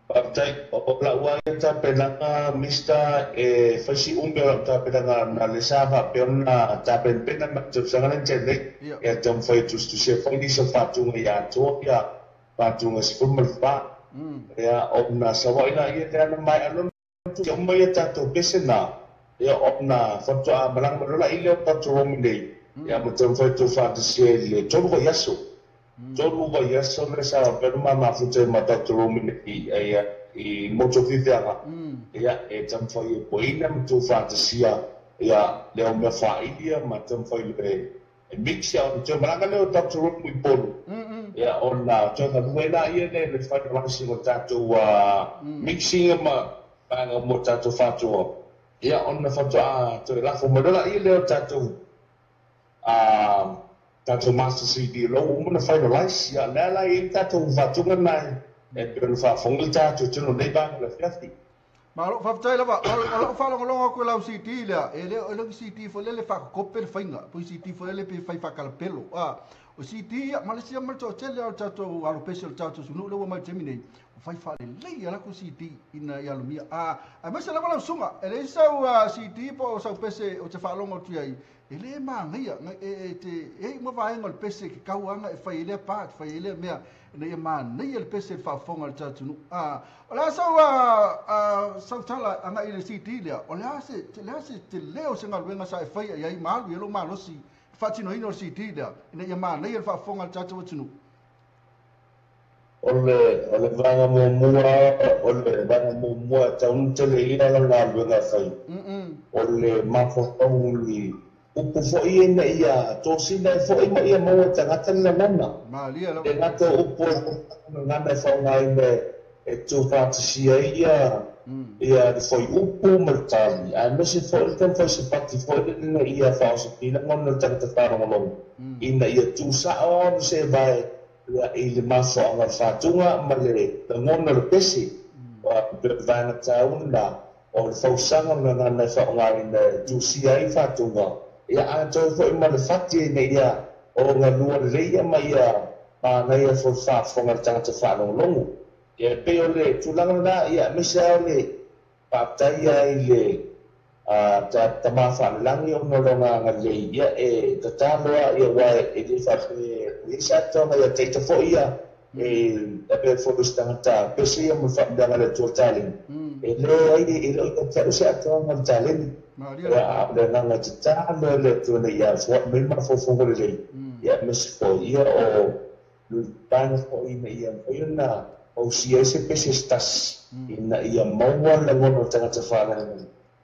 S10: Faafetai o lau ai tapenaga Mr. E faisi umi o lau tapenaga na le sa faapea ona tapenapena ma tausaga le tele ia taumafai e tusitusia foi nisi o faatuga ia atoa ia faatuga 14 ia ona saua'i laia le ana mai alona ia uma ia tatou pese na ia ona fatoa malaga mai lola i le o Dr. Rome nei ia ma taumafai e tuufaatasia i le 3 vaiaso. Tolu vaiaso le sa faapea ona mamafuta ai ma Dr. Rome nei i motu fifiaga ia e taumafai e poeina ma tuufaatasia ia le au mea faailia ma taumafai le e mix ia ona toe malaga lea o Dr. Rome i Upolu ia ona toe galue laia le le finalizing o tatou mixing ma vaega mo tatou faatoa ia ona faatoa toe lafo mai loa laia lea o tatou tatou master CD lo uma na finalize ia lea la i tatou faatuga na e pei ona faafofoga le tatou tino nei vaega le afiafi.
S1: Malo, faafetai lava. O lau faalogologo aku i lau CD lea, e le o le CD foi lele faakokope le faiga, po CD foi lele pe fai faakalapelo. O CD ia, ma le sia ma le toatele o le tatou alopese o le tatou atunuu lea ua mai i le taimi nei, ua fai faalelei a latou CD ina ia alomia. Aemaise lava lau susuga, e leai sau CD po o sau pese o te faalogo atu i ai, e le manaia, e te e ai uma vaega o le pese ke kauaga e fai ai lea part, fai ai lea mea, ina ia manaia le pese i le faafofoga a le tatou atunuu. O le a sau sau tala agai i le CD lea, o le a se telē o se galuega sa e faia i ai ma alu i ai lou malosi faatinoina o le CD lea, ina ia manaia le faafofoga a le tatou atunuu.
S10: O le vaega muamua o le vaega muamua e tau tele ia la galuega e fai. O le mafaufau i upu foi ina ia tosina e foi ma ia maua tagata le lagona.
S1: Malia lava.
S10: Le gata o upu e gagana e faaaogaina e tuufaatasia ai ia ia le foi upu ma le tali. Aemaise foi le taumafai se pati foi ina ia faaosofia lagona le tagata faalogologo. Ina ia tuusa'o ona se vae ia i le mafuaaga o le faatuga ma le lagona o le pese. Pe o le vaega taua o le fausaga o le gagana e faaaogaina e tuusia ai faatuga. Ia atoa foi ma le fati ina ia o galua lelei ia ma ia manaia foi le faafofoga a le tagata faalogologo. Ia e pei o le tulaga lena ia aemaise lava o le faafetai ai i le tamā faalelagi ona o lona agalelei ia e tatalo lava ia aua e le faapea e i ai se atoaga ia te ita foi ia E pe fo stanga pese ia mo fa da le to talent e le ai e le o ta se atoa mo talent ia le nga ta le le to ne ia fo me ma fo fo le ia mes fo ia o lu pan fo i me ia o na o si ese pese estas ina ia maua le ngono tangata fa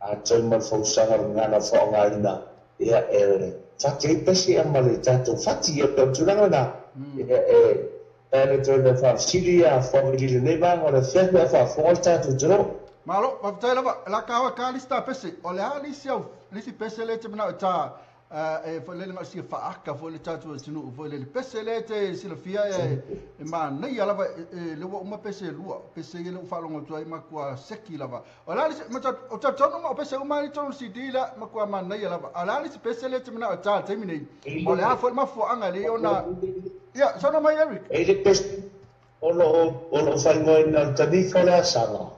S10: a toi mo fo sanga ngana fo ngaina ia e fa ke pese a male tato fati ia pe tulanga na ia e ele tōna whawhiri a whawhiri le vanga o le whiahua whawholta tu toro.
S1: Malo, whawhtai lava, la kawa ka lista pese, o le ha lisi au, lisi pese le te mana o tā, e whaelele ngā sia whaaka fo le tātua tunu, whaelele pese le te silafia e mā nei a lava, e lewa uma pese lua, pese e le uwhalongo tua i makua seki lava. O la lisi, o tā tonu ma o pese uma ni tonu CD la, makua mā nei a lava. O la lisi pese le te mana o tā teimi nei, o le ha fo mafuanga le o na. Ia, sauna mai Eric.
S10: E le pese, o lo whaingoina o tanifa le asanga.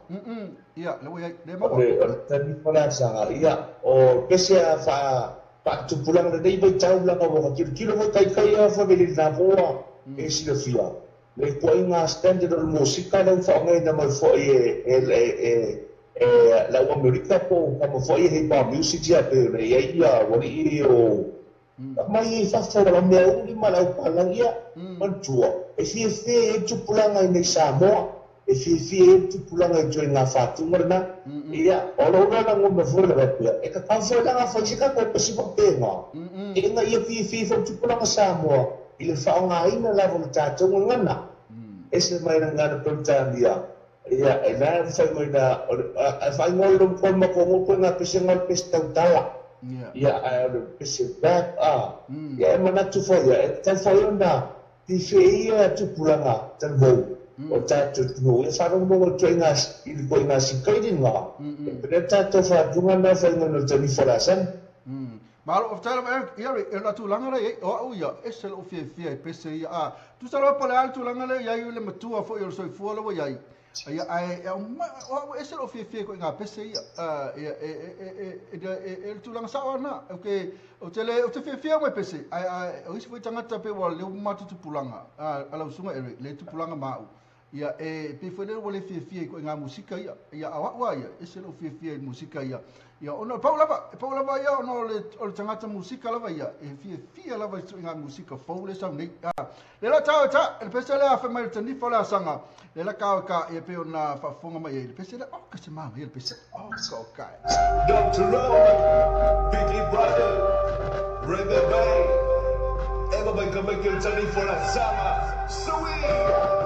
S1: Ia, le wei, le maua.
S10: O le tanifa le asanga, ia, o pese a wha paatupulanga nei vai taulanga mo ka kilo mo tai kai a family na voa e silafia le ko inga standard o musika le fa ngai na mo fo e e e la Amerika po ka mo fo e hip hop music ya pe le ia ia wali i o mai fa fo la me u ni mala pa la ia mantua e fi fi e tupulanga nei Samoa e fi fi e tupulanga i joinga fatu morna ia o lo na ngo me fo le pia e ka ka fo la fa sika ko pesi mo penga e nga ia fi fi fo tupulanga Samoa i le fa nga ina la volta to ngana e se mai na ngana pemtambia ia e na fa mo na a fa ngo lo ko mo ko ko nga pesi ngo pesi tautala ia a le pesi back a ia e mana tu fo ia e ta fo na ti fi ia tupulanga tanvo o tātou tunu, e whanau mo tō inga i ko inga sikairi ngā. E pere tātou whātunga nā whainga no tani whalasan.
S1: Malo, o whataira Eric, Eric, e la tūlanga rei, o au ia, e se lo fia fia e pese ia, a, tu sara pa le al tūlanga le, iai le matua fo i o soifua lewa iai. Ia, ai, o e se lo fia fia ko inga pese ia, e, e, e, e, e, e tūlanga sao ana, o te le, o te fia fia mai pese, ai, ai, o isi foi tangata pe wa leo matu tupulanga, a lau sunga Eric, le tupulanga mau. Ia e pe foi le wale fia fia ko ngā musika ia ia awa ia e se lo fia fia musika ia ia ona pau lava ia ona le o tangata musika lava ia e fia fia lava i ngā musika fou le sau nei le la tau ta le pese le afa mai tani fo la sanga le la ka ka ia pe ona faafofoga mai le pese le o ka se mama ia le pese o ka o ka
S11: Dr. Roman Biggie Brother Brother Bay Eva mai ka mai ke tani fo la sanga Sweet.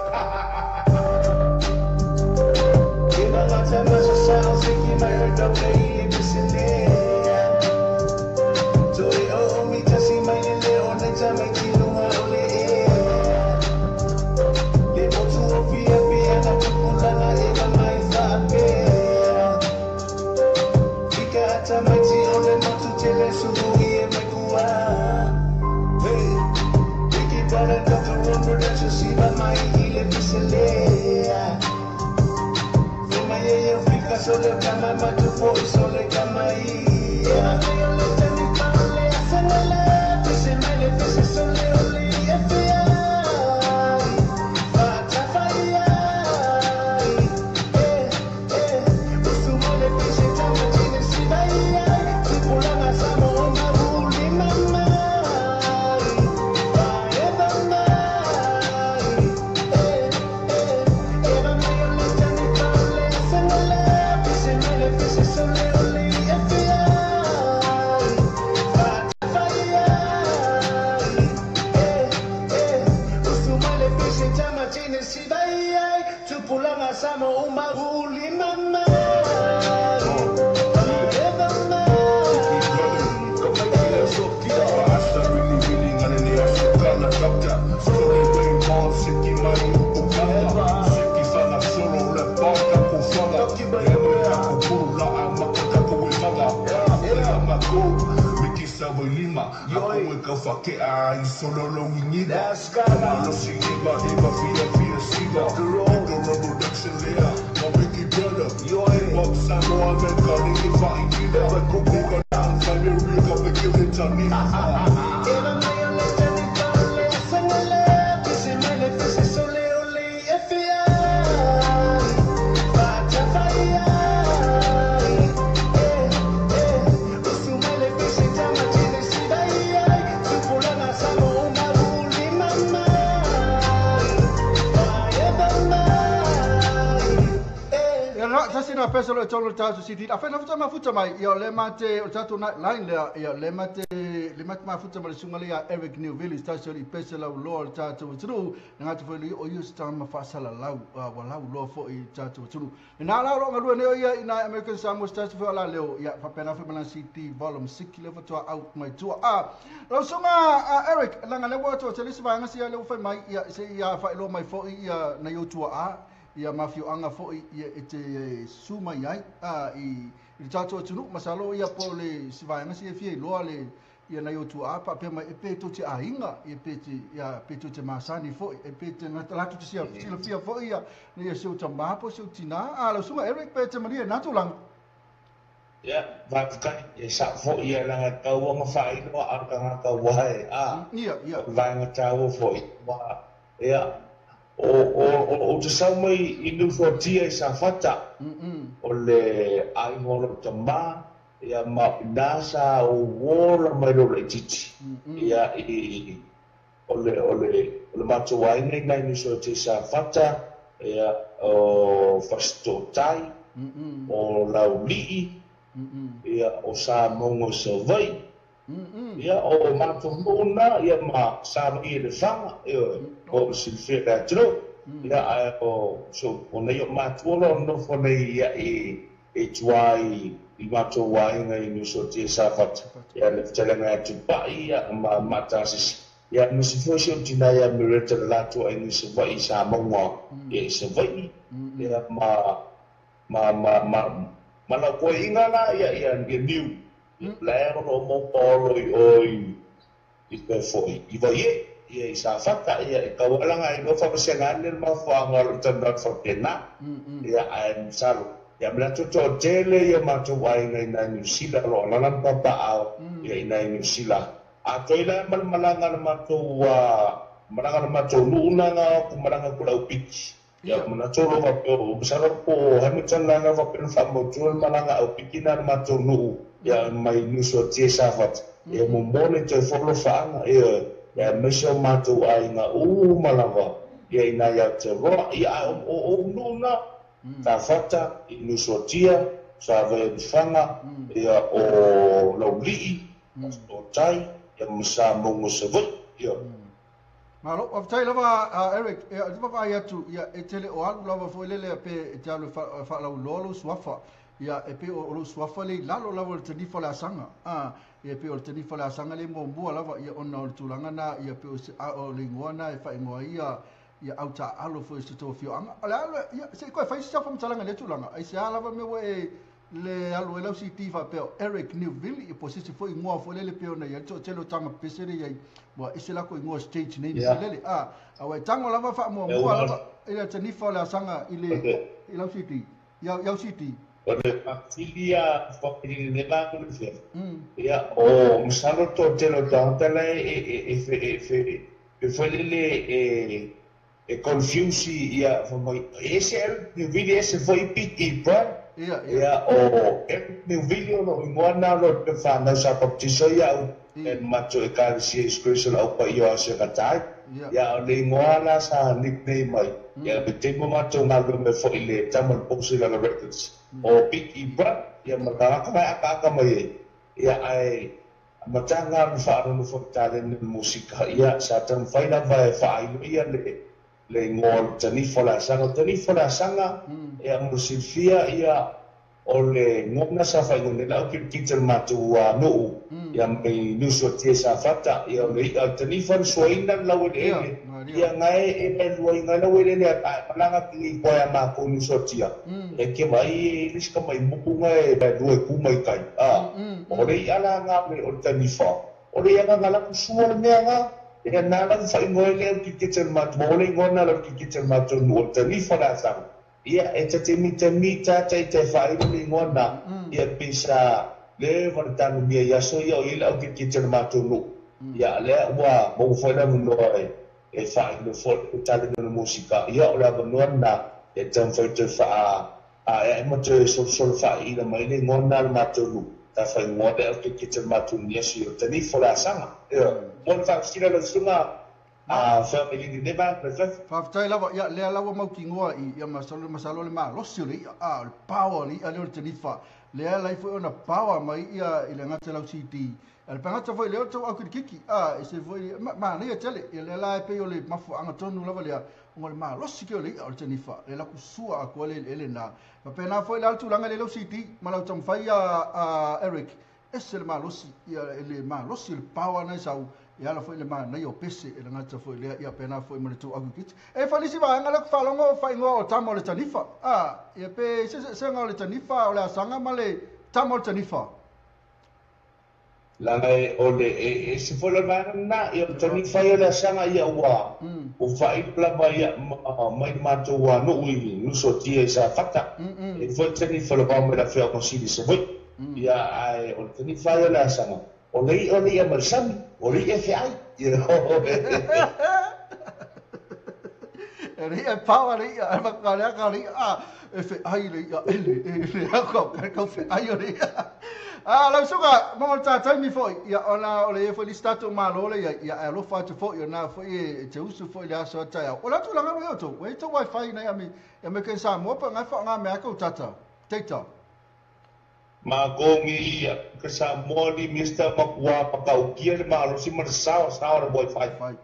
S1: pesa lo tolo tatou CD. A fai mafuta mai ia le mate o tatou line lea ia le mate mafuta ma le sunga le Eric Newville tatou i pesa lau loa le tatou tulu ngata foi le o ia sta ma fasala lau walau loa foi tatou tulu. Na la lo ngalua nei ia ina American Samoa tatou foi la leo ia fa pena foi malan CD volume 6 le fotoa out mai tua. A lau sunga Eric langa le wato te lisi vaega sia le fai mai ia se ia fa lo mai foi ia na yo tua a ia mafioanga foi ia e te suma iai a i le tatou atunuu masalo ia po le sivaega sia fia iloa le ia na iotu a pa pe mai e pe to te aiga e pe te ia pe to te masani foi e pe te na latu te sia silafia foi ia ia seu tama po seu tina a lau suga Eric pe te malia na tulaga.
S10: Ia, faafetai e saʻu foʻi ia laga tauaga faailoa a le tagata ua e a.
S1: Ia.
S10: O le vaega tāua foʻi ua ia o te sau mai i Nufotia i Safata o le aiga o lou tamā ia ma ina sa ou ola mai lou laititi ia i o le matou aiga ina i Nufotia i Safata ia o Fasitotai o Laulii ia o Samoga o Savaii ia o matou nuu na ia ma sa mai i le faga ia o silafia le atunuu ia ae o so o nei o matua lo nofo nei ia e tua i matou aiga i Nusotia i Safata ia le fetalaiga ia Tupai ia ma Matasisi ia ma se foi si o tina ia Mereta le latou aiga i Savaii i Samoga ia i Savaii ia ma lau koeʻiga la ia ia niu la o lo mo polo i oi i pe foi i vai ia i Safata ia e kaualaga i lo faamaseaga ane le mafuaaga o lou talanoa faapena ia ae masalo ia manatu toatele ia matou aiga ina i Niu Sila o loo alala ma papaao ia ina i Niu Sila atoi la malamalaga le matou malaga le matou nuu naga ku malaga ku lau piki ia manatu o lo faapea o masalo po Hamilton laga faapea na faamautua le malaga au piki na le matou nuu ia mai Nusotia i Safata ia momoli le toe folo faaga ia ia aemaise o matou aiga uma lava ia ina ia Aotearoa ia o nuu na Safata i Nusotia Savaia ia o Laulii o Tai ia ma Samoga o Savaii ia.
S1: Malo, faafetai lava Eric, ia te vaavaai atu ia e tele o alu lava foi lele pe e te alu faalauiloa lou suafa ia e pe o lou suafa le i lalo lava o le tanifa o le asaga ia pe o le tanifa o le asaga le muamua lava ia ona o le tulaga na ia pe o le igoa na e faaigoa ai ia autaaalo foi se tou afioaga o le alu ia se i koe fai se faamatalaga i lea tulaga ai se a lava mea ua e le alu ai lau CD faapea o Eric Newville ia po o se isi foi igoa foi lele pe ona iai le toatele o taga pese le iai ua ese lako igoa stage name foi lele a ua e tago lava faamuamua lava i le tanifa o le asaga i le i lau CD iau iau CD.
S10: O le faafili faafili le vaega ia o masalo toatele o tagata la e foi lele e confuse ia famai ese Eric Newville ese foi Big E Brown. Ia o Eric Newville o loo igoa na lo te whanau sa baptiso ia au e matou ekalesia i Kristo lau paia o aso e gata ai ia o le igoa la sa nickname mai ia le taimi o matou galuega mai foi le tama le posi lana records o Big E Brown ia ma tagata mai akaaka mai ai ia ae mataga le faalogo foi taleni le musika ia sa taumafai lava e faailo ia le igoa o le tanifa o le asaga. O le tanifa o le asaga ia mo silafia ia o le igoa sa faaigoa nei lau kilikita le matou nuu ia mai Nusotia i Safata ia o le i'a o le tanifa le suaina le laueleele ia gae e luaina ai laueleele ae malaga pigi koa ia makou Nusotia e ke vaai le isi kamaimuku gae lua e ku mai kai a o le i'a la ga o le tanifa o le i'a gaga laku sua le mea ga ia na lau faaigoa ai le au kilikita le matou o le igoa na lau kilikita le matou nuu o le tanifa o le asaga ia e tatemi tata i te faailo le igoa na ia pisa le va le tanumia i aso ia o ia le au kilikita le matou nuu ia lea ua maua foi le avanoa e faailo foi le taleni o le musika ia o le avanoa lena e taumafai toe faa aeae ma toe solosolo faaiila mai le igoa na le matou nuu ta faaigoa le au kilikita le matou nuu i aso ia o le tanifa o le asaga ia mo le faafesila lau susuga. Fa le va
S1: Faafetai lava ia lea lava mautinoa i ia masalo masalo le malosi o le i'a a o le power o le i'a lea o le tanifa lea lai foi ona power mai ia i le gata lau CD a le pagata foi lea o le tau aukilikiki a e se foi manaia tele ia lea la e pei o le mafuaaga tonu lava lea ona o le malosi ke o le i'a o le tanifa le laku sua aku ale ele na faapena foi la le tulaga le lau CD ma lau taumafai a Eric ese le malosi ia le malosi le power na sau e ala foi le manaia o pese e le gata foi lea ia pena foi ma le tou aukilikiki e falisi vaega le faalogo faaigoa o tama o le tanifa a ia pe se sega o le tanifa o le asaga ma le tama o le tanifa.
S10: Laga o le e se foi le vaega na ia o tanifa ia le asaga ia ua faailu lava ia mai matou nuu i Nusotia i Safata e foi tanifa le vao mai le afioaga o Sili Savaii ia ae o le tanifa ia le asaga o le i'a o le i'a ma le sami o le i'a e feai.
S1: E le i'a e pawa le i'a e makalea ka le i'a a e feai le i'a ele e le ako ka feai o le i'a a lau suka mo le taimi foi ia ona o le ia foi lisi tatou malo le ia ia e alofa atu foi ona foi e te usu foi le aso taeao o la tulaga lo ia tou e tou wifi na ia me ia me ke Samoa pa ngai wha mea kau tata data.
S10: Magongi ia ka Samoa ni Mr. Makua pakaukia le malosi ma le sao sao le wifi.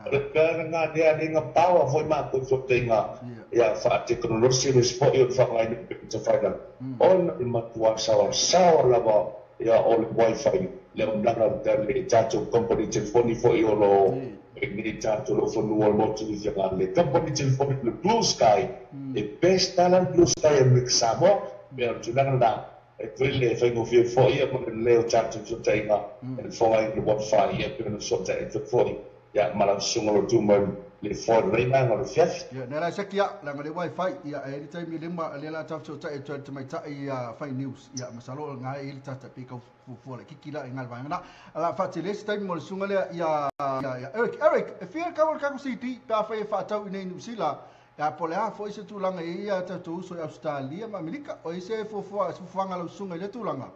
S10: O le pera ngā nea le ngā pawa foi mākou sotenga ia wha teknolosi le foi o le whangai pe te whaina. Ona le matua sawa sawa lava ia o le wifi le mlanga le tātou company telefoni foi o lo e ni tātou lo whanua le motu i whianga le company telefoni le Blue Sky e best talent Blue Sky e mik Samoa me o tulaga na e le whaingofie foi ia mo le leo tātou sotenga e le whangai le wifi ia pe na sotenga e te foi ia mala sunga lo tuma le foi reina ngā le fiafi.
S1: Ia nela se kia la le wifi ia e le taimi lima le la tau ta e te mai ta ia fai news ia masalo nga e le tata pe kau fu le kiki la ngal vaega na ala fa te le taimi mo le sunga le ia ia Eric Eric e fia ka ka CD pa fa e fa tau i nei New Zealand ia po le a foi se tulaga e ia tatou uso i Australia ma Amerika o ise fuafuaga lau sunga i le tulaga.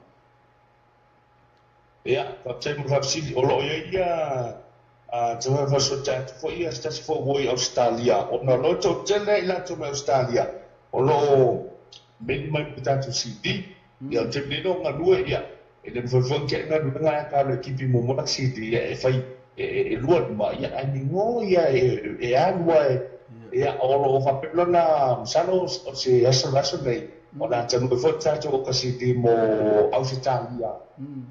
S10: Ia, faafetai mo le faafesili o loo iai ia te faafaasoa atu foi ia se tasi foi ua i Australia ona o loo toatele i latou mai Australia o loo meli mai ma tatou CD ia o le taimi nei o galue ia e le mafai foi ona tiai galuega ae ka le kipi muamua CD ia e fai e lua lima ia ae migō ia e alu ae ia o loo faapea lona masalo o se aso le aso nei o le a taunuu foi tatou o ka CD mo Ausetalia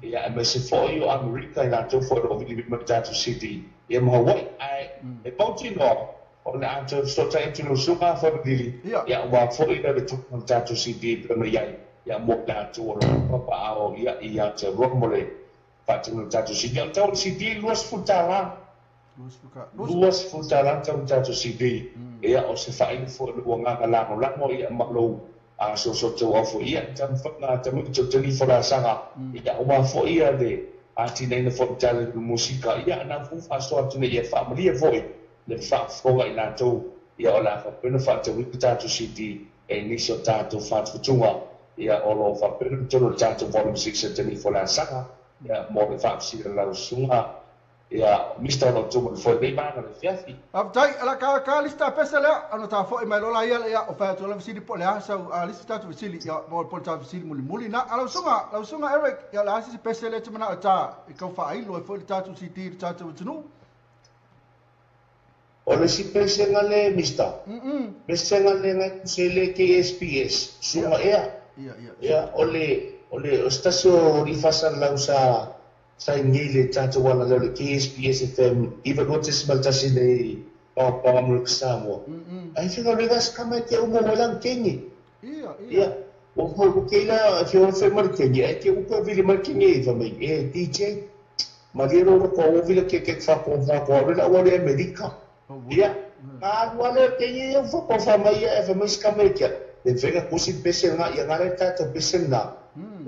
S10: ia aemaise foi o Amerika i latou foi o loo vilivili mai tatou CD ia ma Hawaii ae e mautinoa o le a fesoatai atu i lau susuga Famalili ia ua foi le tulaga o le tatou CD pe ona iai ia mo latou o loo papaao ia i Aotearoa mo le faatinoina o le tatou CD. O le tau o le CD $20. $20 tau le tatou CD ia o se faainu foi le uagaga lagolago ia ma lou asoaso foi ia taumafaiga taunuu tautali folasaga ia aua foi ia le atinaeina foi tala le musika ia na fu faasoa atu nei ia faamalie foi le faafofoga i latou ia o le a faapea ona faatauina tatou CD e nisi o tatou fatufatuga ia o loo faapea ona tolu le tatou volume 6 e tali folasaga ia mo le faafesili lau susuga ia Mr. o lo tuma le foi nei maga le fiafi.
S1: Faafetai ala ka ka lista pese lea ona ta foi mai lola ia ia o fai atu la fesili po le a sau a lista tatou fesili ia mo po ta fesili mulimuli na ala lau susuga Eric ia la se pese le te mana o ta i kau faailo e foi le tatou CD le tatou atunuu.
S10: O le si pese nga le Mr. Pese nga le nga se le KSPS sunga ea.
S1: Ia ia.
S10: Ia o le o stasio rifasa lau sa sa ngi le tatou wala le le KSPS FM iva notis maltasi le pa pa mo Samoa. Ai finga le gas kama te umo wala kengi.
S1: Ia
S10: ia. O ko ko ke la fi o fe mar kengi ai ke uko vili mar kengi fa mai e DJ. Mariero ro ko o vila ke ke fa ko fa ko le la wale Amerika. Ia. Ka wale kengi e fa ko fa mai e fa mai ska ke. Le vega kusi pese nga ia ngare tatou pese na.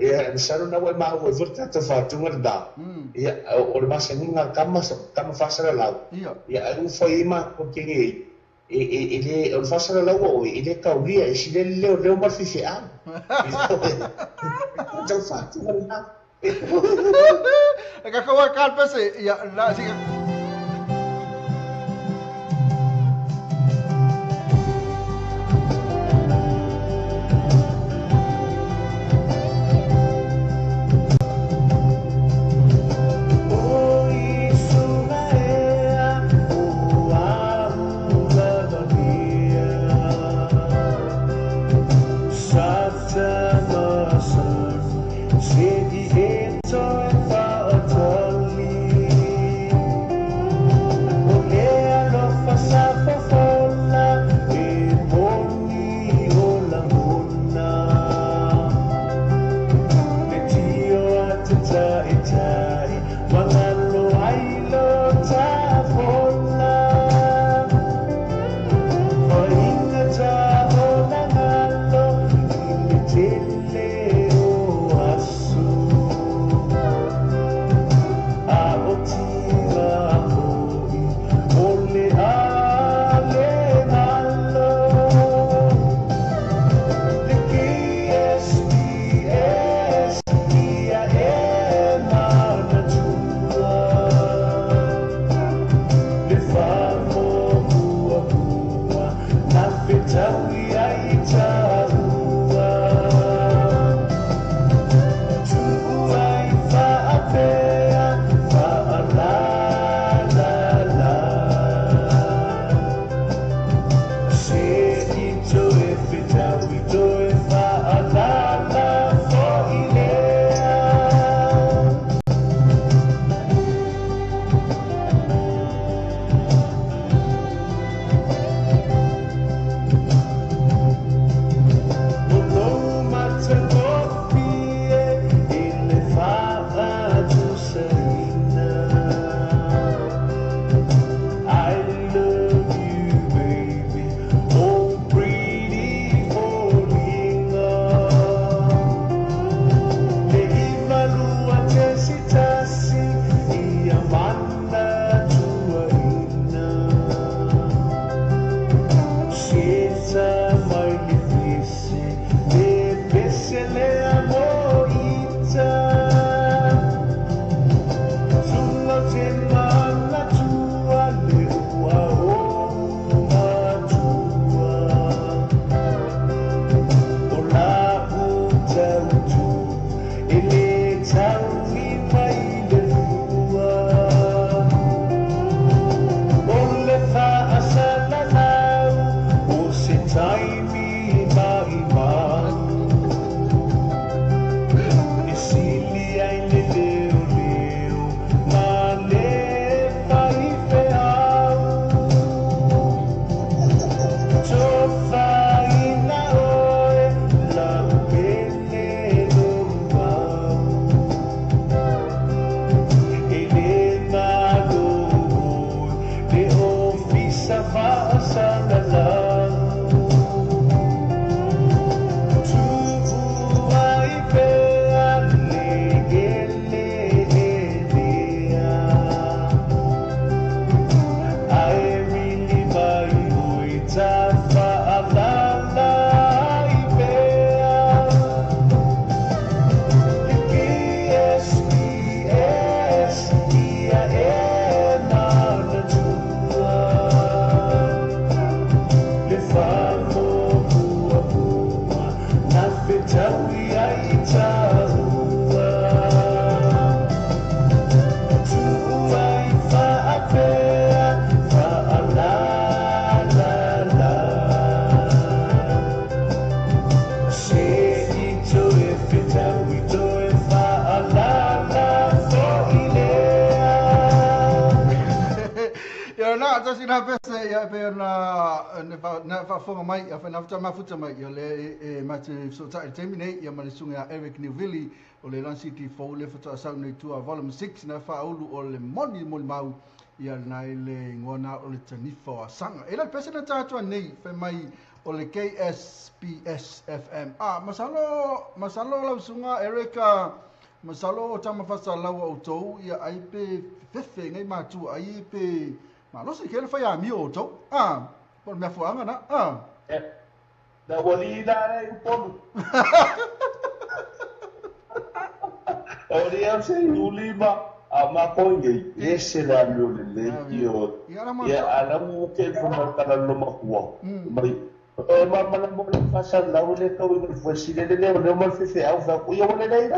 S10: Ia saro na wai mau e furta te whatunga da. Ia o le masa nga kama kama fasara lau.
S1: Ia.
S10: Ia au fai ma ko kengi e le o le fasara lau o e le kaulia e si le leo leo mar fifi au. Tau whatunga da.
S1: E ka kaua ka pese ia la si.
S11: tai Wangalo ai lo tafola Oinga ta ona ngalo Ile tele o asu A o tira hoi Ole ale ngalo Le KSPS Ia e manatua Le whamomuamua Na whetaui ai tāua Tuai whaapea Whaalalala Se i toe whetaui toe whaalala Foilea. O matagofie i le whaatusaina I love you baby Oh pretty folinga Le imalua te sitasi Ia mana tuaina Seta mai le fese Le pese le amoita Sunga te mana tua Le ua o matua O la utautu E le tau ni mai le fua O le whaasalalau O se taimi mai mau E sili ai le leo leo Ma le whaifeau Tofaina oe Lau pele lo mau E le malo oe Le ofisa whaasalalau Tu'u ai pea le ele elea Ae mili mai oi ta whaalala ai pea Le KSPS Ia e manatua Le whamomuamua Na whetaui ai tāua Tu'u ai whaapea Whaalalala Se i toe whetaui toe whaalala Foilea.
S1: Ia na tasi na pese ia pe na na faafofoga mai ia whaina mafuta mai ia le e mate so ta taimi nei ia ma le suga Eric Newville o le Lan City fou le fata nei tua volume 6 na faaulu o le moni moli mau ia na le ngona o le tanifa o sanga e le pese na tātua nei fai mai o le KSPS FM masalo masalo lau suga Eric masalo o tamafasa laua o tou ia ai pe fefe ngai matua ai pe malosi ke le fai a mi o tou po mea fuaga na
S10: Na wali na re upolu. O le au se ulima a ma koinge ese la mi o le le io. Ia ala mu ke fo kala lo makua. Mai e ma ma mo le fasa la o le ka o le fo si le le le mo fe fe au fa ku ia le le.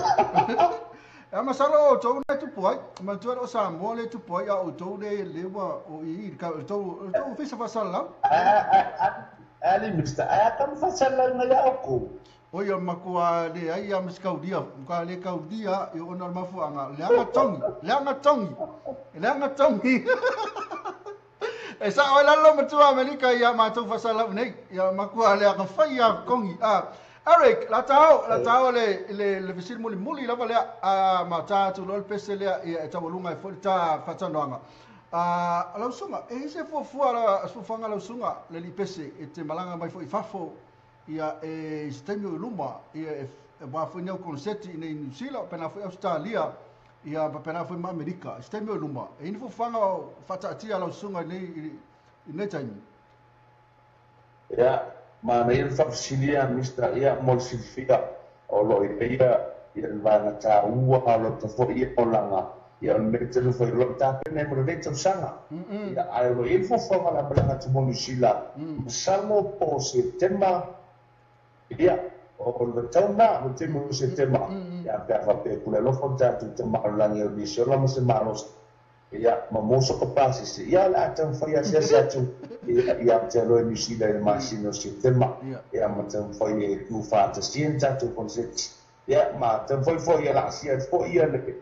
S1: E masalo o tou le tupu ai, ma tua o Samoa le tupu ai a o tou le lewa o i ka tou tou fisa fasala.
S10: Ali mista a kam fasala na ya ko.
S1: O ia makua le ai a maskaudia, ka le kaudia i ona mafuanga, le anga tongi, le anga tongi, le anga tongi. E sa o lalo matua Amerika ia matou fasala nei, ia makua le anga fai a kongi. Eric, la tau, la tau le fesili mulimuli lava lea ma tatou loa le pese lea ia e taualuga ai foi le ta faatanoaga. Lau susuga, e i ai se fuafua fuafuaga lau susuga le alii pese e te malaga mai foi i fafo ia e i se taimi o i luma ia e aua foi ni au koneseti i nei Niu Sila faapena foi Ausetalia ia faapena foi ma Amerika i se taimi o i luma. E i ai ni fuafuaga o faataatia a lau susuga i lenei taimi?
S10: Ia, manaia le faafesili a Mister ia mo le silafia o lo o i ai ia le vaega taua o lo foi ia olaga ia o le mea tele foi o lo o tapena ai mo lenei tausaga. Ia, ae o lo o i ai le fuafuaga o le a malaga atu mo Niu Sila masalo po o Setema ia o le tauna o le taimi o Setema ia pe a faapea e pule alofa le tatou Tama o le Lagi o nisi ola ma se malosi. Ia, ma mo soko pasese, ia o le a taumafai asiasi atu ia i Aotearoa i Niu Sila i le masina o Setema, ia ma taumafai e tuufaatasia ni tatou koneseti, ia ma taumafai foi ia laasia atu foi ia le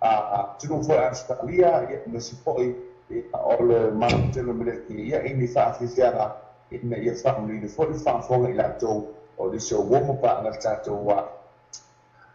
S10: atunuu foi o Ausetalia, ia ma isi foi ia o le Malo tele o Meleki, ia i ni faafiafiaga ina ia faamanuina foi le faafofoga i latou o nisi o uo ma paaga le tatou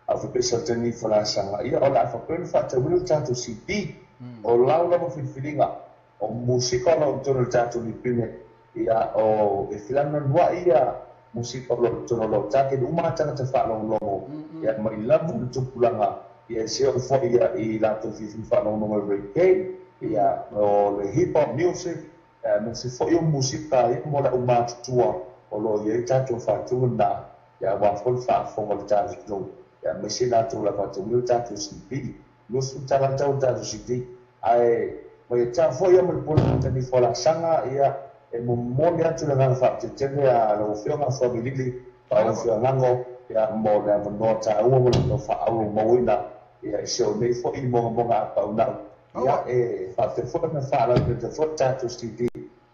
S10: au fepesa o tani falasaga ia o le a faapea ona faatauina le tatou CD o lau lava filifiliga o musika o lo o totonu o le tatou lipine ia o e filanuanua'i ia musika o lo o totonu o lo o target uma a tagata faalogologo ia mai lava le tupulaga ia e se oo foi ia i latou filifili faalogologo i reggae ia o le hip hop music ma se foi o musika ia mo le aumatutua o lo o i ai tatou faatuga lena ia aua foi le faafofoga o le tatou ia aemaise latou le faatauina le tatou CD 20 tala le tau o le tatou CD ae mai e ta foi ia ma le pule tani folasaga ia e momoli atu le agaga faafetai a lau Afioga Fa'amilili lau Afioga ia mo le avanoa taua mo le faaauaumauina ia i se o nei foi mogamoga a paunau ia e faafetai foi na faalauina foi le tatou CD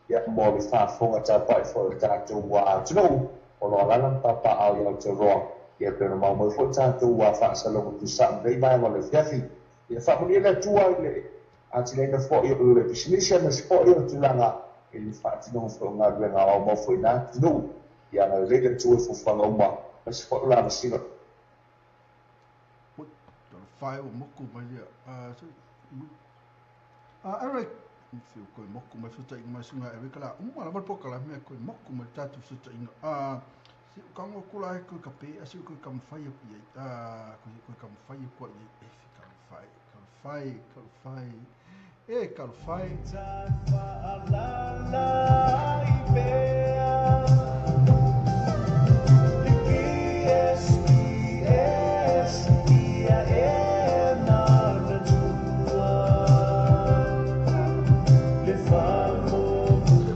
S10: ia mo le faafofoga tapa'i foi o le tatou atunuu o lo o alaala ma papaaao i Aotearoa ia pe ona maumau foi tatou faasalaga tusa'a ma nei vaega o le afiafi ia faamanuia le Atua i le atiaeina foi o le pisinisi aemaise foi o le tulaga i le faatinoga foi o galuega aoaomau foi na atunuu ia agalelei le Atua i fuafuaga uma aemaise foi o lavasiga.
S1: Whai o moku mai lea. Eric, whiu koe moku mai fesootaiga mai susuga Eric la uma lava le polokalame mea koe moku mai le tatou fesootaiga. Se o kago kula e koe ka pe a se koe ka mawhai aku iai. Koe ka mawhai aku ai e fi ka mawhai, ka mawhai, ka mawhai. E ka mawhai.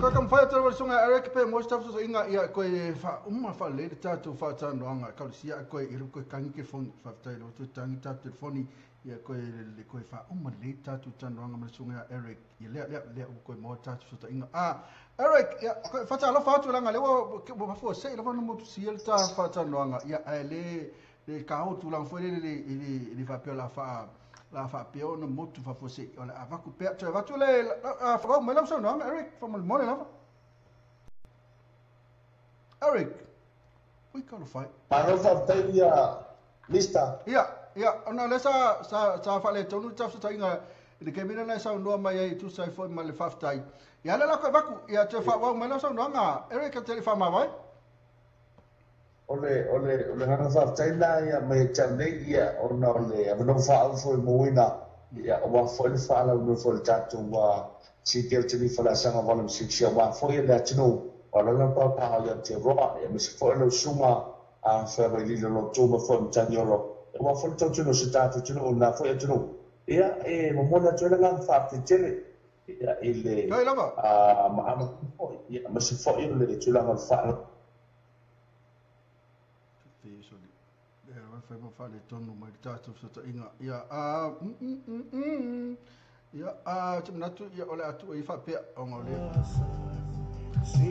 S1: Koe ka mawhai atu le susuga Eric pe mo se fesootaiga ia koe faauma faalelei le tatou faatanoaga kausia koe i koe tangi telefoni faafetai le toe tangi tatou telefoni ia koe le koe faauma lelei le tatou talanoaga ma le susuga Eric ia lea lea lea ua koe maua le tatou fesootaiga. Eric, ia koe faatalofa atu leaga lea ua mafuasei lava ona motusia le ta faatanoaga ia ae le le kao tulaga foi lele le le faapea la faa la faapea ona motu faafuasei o le avatu pea toe avatu le faaauau mai lau saunoaga Eric faamolemole lava. Eric, ui kalofai.
S10: Malo faafetai ia Mister.
S1: Ia, ia, ona lea sa faaletonu le tafesootaiga i le taimi lena e saunoa mai ai e tusa ai foi ma le faafetai. Ia lea la koe avatu, ia toe faaauau mai lau saunoaga Eric e te le faamavae.
S10: O le agaga faafetai na ia mai e tau nei ia ona o le avanoa faaau foi mauina ia aua foi le faalauiloa foi o le tatou CD o tani falasaga Volume 6 aua foi le atunuu o alaala ma papaaao i Aotearoa ia aemaise foi o lau susuga a Feavaililo lo ma foi Matagiolo aua foi le tautuga o se tatou atunuu na foi atunuu ia e momoli atu ai le agaga faafetai tele ia i le
S1: Kai lava.
S10: Maama foi ia aemaise foi o le tulaga o le faala
S1: Sorry. Lea fai ma faaletonu mai le tatou fesootaiga. Ia, ia, te manatu ia o le atu ai faapea ona o lea.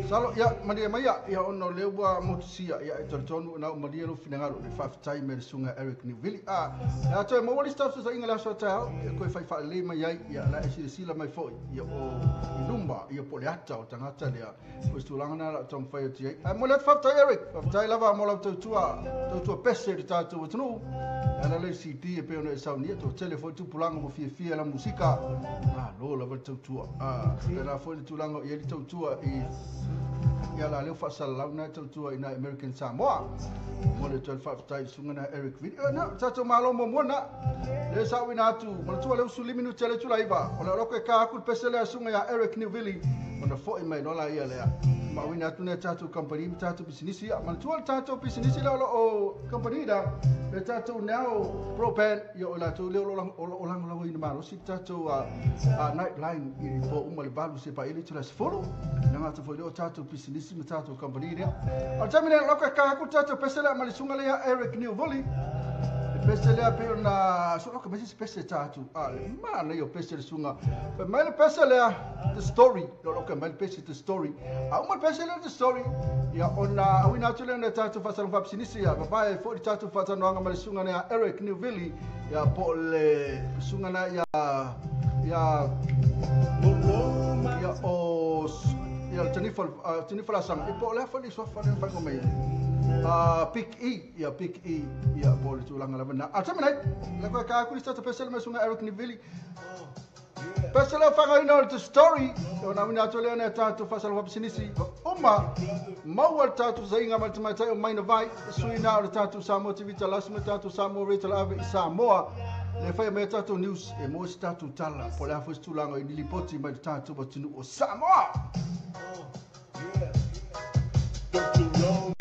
S1: Salo ia malie mai ia ona o lea ua motusia ia e talitonu na o malie lo finagalo le faafetai mai le susuga Eric Newvili. Le a toe maua le staff sa inga le aso taeao ia koe fai faalelei mai ai ia la e silasila mai foi ia o i luma ia po o le ata o tagata lea o se tulaga na la o taumafai atu ai. Ae mo le atu faafetai Eric, faafetai lava mo lau tautua pese i le tatou atunuu. E ala le CD e pei ona e saunia toatele foi tupulaga mo fiafia la musika. Malo lava le tautua. Faapena foi le tulaga o i ai le tautua i ia la leo faasalalau na e tautua i nai American Samoa. Mo le toe faafetai i le susuga na Eric Vili. Na, tatou malo muamua na. Le sauina atu, manatua le usu limi minute le itula 9. O le oloko e ka aku le pese lea susuga ia Eric Newvili. Ona foi mai loa la ia lea. Mauina atu nei tatou company ma tatou pisinisi. Ia, manatua le tatou pisinisi lea o lo o company da. Le tatou Now Broadband, ia o latou lea o lo o lagolagoina malosi le tatou Nightline i po uma le 8 sepaia le itula 10. Na ngata foi lea o tatou pisinisi ma tatou company lea. O le taimi nei, loko e ka aku le tatou pese lea ma le susuga lea Eric Newvili. Le pese lea pei ona so loka mai se pese tatou. Le manaia o pese le susuga. Fai mai le pese lea, the story. O loka mai le pese the story. A uma le pese lea the story. Ia ona auina atu lea na tatou faasalaga faapisinisi ia vavae foi le tatou faatanoaga ma le susuga lea Eric Newvili. Ia po o le susuga na ia ia ia o ia le Tanifa Lasanga. I po o le a foi le suafa lea na faaigoa mai ai. Big E, ia Big E, ia po o le tulaga lava na. A taimi nei, le koe ka aku le tatou pese le mai susuga Eric Newvili. Pese lea whangaina o le the story, o na wina atu lea na tatou faasalaga faapisinisi. Uma, maua le tatou sainga ma le tamaitai o Maina Vai, sui na o le tatou Samoa TV Talasi ma le tatou Samoa Radio Ave i Samoa. Le whai mai tatou news e mo se tatou tala, po le a foi se tulaga i ni lipoti mai le tatou atunuu o Samoa.
S11: Dr. Rome.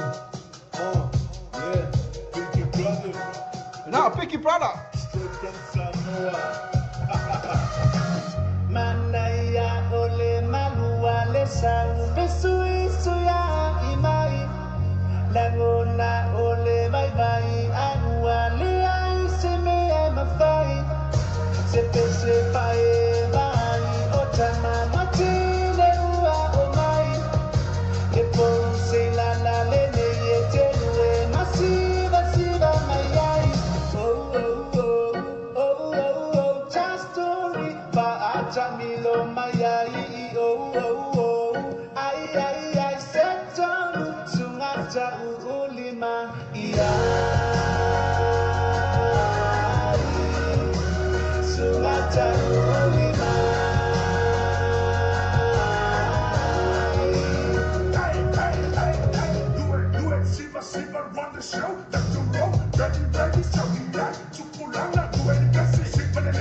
S11: Oh, yeah. Pinky Brother.
S1: Na, Pinky Brother.
S11: Straight from Samoa.
S7: Manaia ole malua le sau fesuisu ya imai Langona ole vai vai anua le ai se me ai mafai Se pese pae vai o tama matile ua o mai Le pose la la le ne ye te lue masiva siva mai ai Oh oh oh oh oh oh just story pa atamilo mai ai oh oh oh ai ai ai setonu sungata ulima ia sungata ulima.
S12: Hey, hey, hey, hey, do it, Siva, Siva, run the show. Dr. Rome, ready, ready, Saudi, Tupulanga, do it, Bessie, Siva, the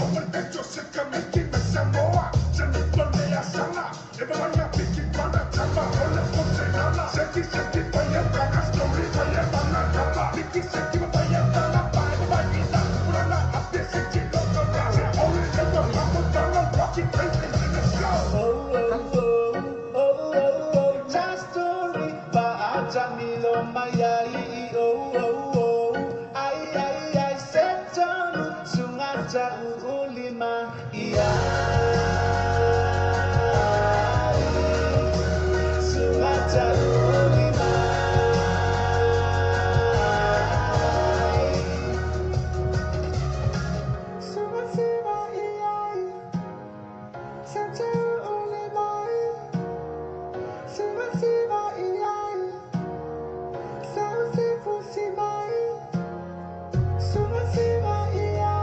S12: Over the Jessica, Mickey, Samoa, Jennifer, Lea, Sala, Everyone, Pinky Brother, Tama, Ole, Pontenala, Seki, Seki, Paya, Kaka, Story, Paya, Bala, Kama, Mickey, Seki, Paya, Bala, Paya, Paya, Pulana, Ape, Seki, Loka, Rase, Ole, Ewa, Papa, Bala, Rocky, Baby, in the show.
S7: Oh oh oh oh oh oh just story pa atamilo mai ai oh oh oh ai ai ai setonu sungata ulima ia sungata ulima. Sungata ia seta ulima Sungata ia Sausi mai Sungata ia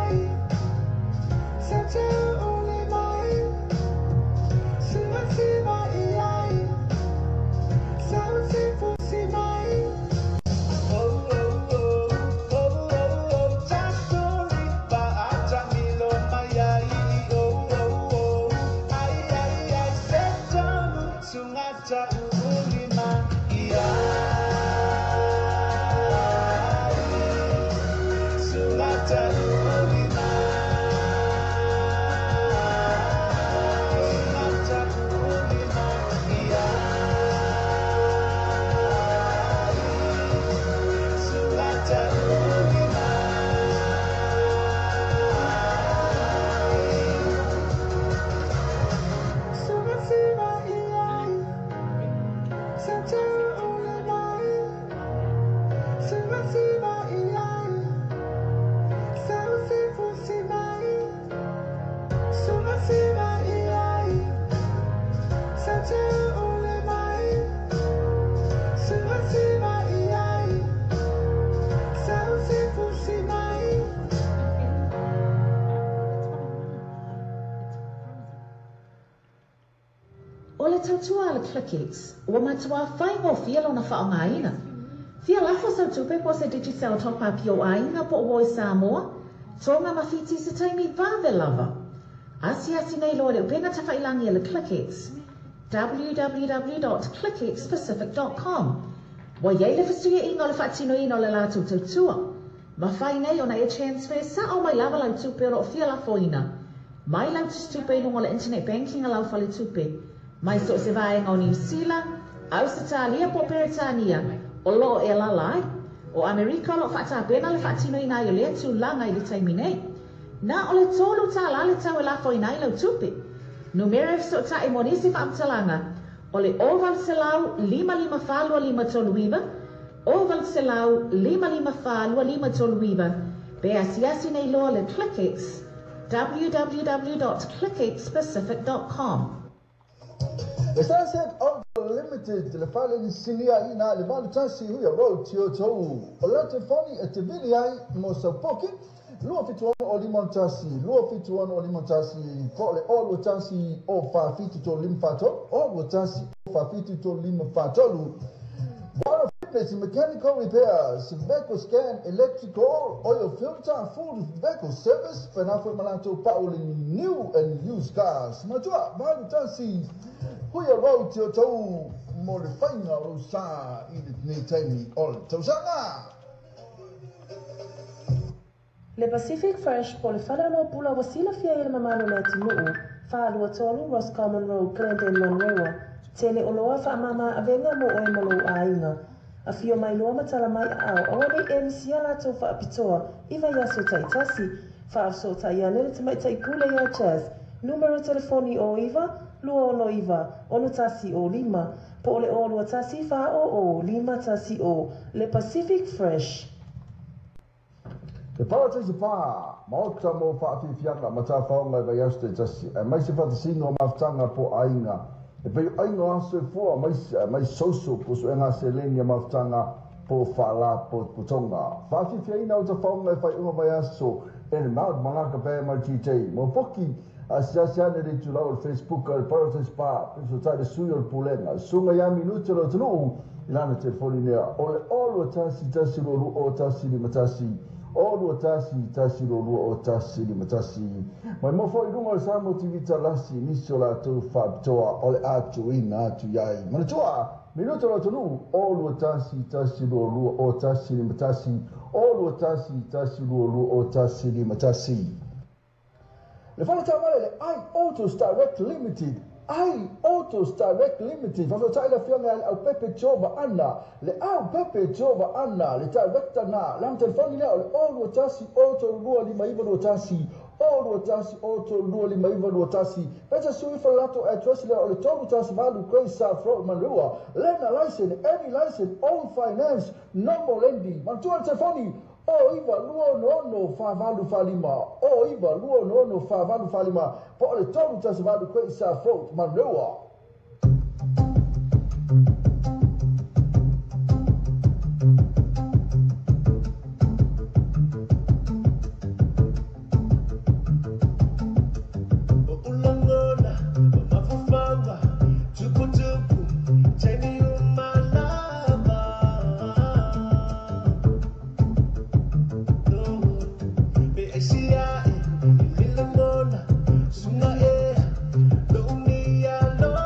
S13: O le tautua a le ClickX, ua matuā faigofie lona faaaogaina. Fia lafo sau tupe po o se Digicel top-up i ou aiga po o uo i Samoa, Tonga ma Fiti i se taimi vave lava. Asiasi nei loa i le upega tafailagi a le ClickX, www.clickxpacific.com. Ua i ai le fesuiaiga o le faatinoina o le latou tautua. Mafai nei ona e transfer sao mai lava lau tupe o lo o fia lafoina mai lau tusitupe i luga o le internet banking a lau faletupe, mai so o se vaega o Niu Sila, Ausetalia po o Peretania o lo o e alaala ai. O Amerika o lo o faatapena le faatinoina ai o lea tulaga i le taimi nei. Na o le $3 le tau e lafoina ai lau tupe. Numera e fesootai mo nisi faamatalaga o le 0800 554 2539, 0800 554 2539, pe asiasi nei loa le ClickX, www.clickxpacific.com.
S1: Le Sunset Auto Limited, le fale ni sinia ina le 81 Huia Road, Tiotou. O le telefoni e te vili ai mo sau poki, 276 o 51, 276 o 51, po o le o 21 o 47 3 5 4 3, o 21 o 47 3 5 4 3. Water fitness, mechanical repairs, vehicle scan, electrical, oil filter, full vehicle service, pena foi malato pau le new and used cars. Matua, 81 Huia Road, Tiotou, mo le faiga o lou sa i lenei taimi o le tausaga.
S14: Le Pacific Fresh po o le faleoloa pula ua silafia ai e le mamalu o le atunuu, 423 Roscommon Road, Glendale, Manurewa. Tele oloa faamama avega mo oe ma lou aiga. Afio mai loa ma tala mai aao, aua nei e misia latou faapitoa i vaiaso taitasi. Faafesootai ane le tamaitai pule ia Jazz, numera telefoni o 9 269 61 05, po o le o 21 400 510. Le Pacific Fresh.
S1: Te Parataiso Pā, Maota mo Faafiafiaga ma Tafaoga i vaiaso taitasi, aemaise faatasiga o mafutaga po o aiga. E pei o aiga o aso e fua mai social po o suega seleni a mafutaga po o faalapotopotoga. Faafiafiaina o tafaoga e faaiuga vaiaso e le Mount Malaka Band ma le DJ. Mo poki asiasi ane le itulau o le Facebook a le Paradise Bar, fesootai le sui o le Pulega, Susuga ia Minute o le atunuu i lana telefoni nea o le 0 21 1 2 1 5 1 o 2 1 1 2 2 1 5 1. Mai mo foi i luga o le Samoa TV Talasi nisi o latou faapitoa o le a tuuina atu i ai. Manatua, minuta o le atunuu o 2 1 1 2 2 1 5 1 o 2 1 1 2 2 1 5 1. Le fale taavale le I Autos Direct Limited, I Autos Direct Limited, faafetai le afioga ia le Aupepe Jova Anna, le Aupepe Jova Anna, le director na, le telefoni lea o le 0 21 0 2 5 9 2 1, 0 21 0 2 5 9 2 1. Peta sui fa lato address lea o le 318 Grey South Road, Manurewa. Lena license, any license, own finance, normal lending. Manatua le telefoni, o 9 2 6 4 8 4 5, o 9 2 6 4 8 4 5, po o le 318 Great South Road, Manurewa.
S11: O lagona, o mafaufauga, tuputupu, taimi uma lava. Pe aisia'i i le lagona, suga ea, lou ni alofa.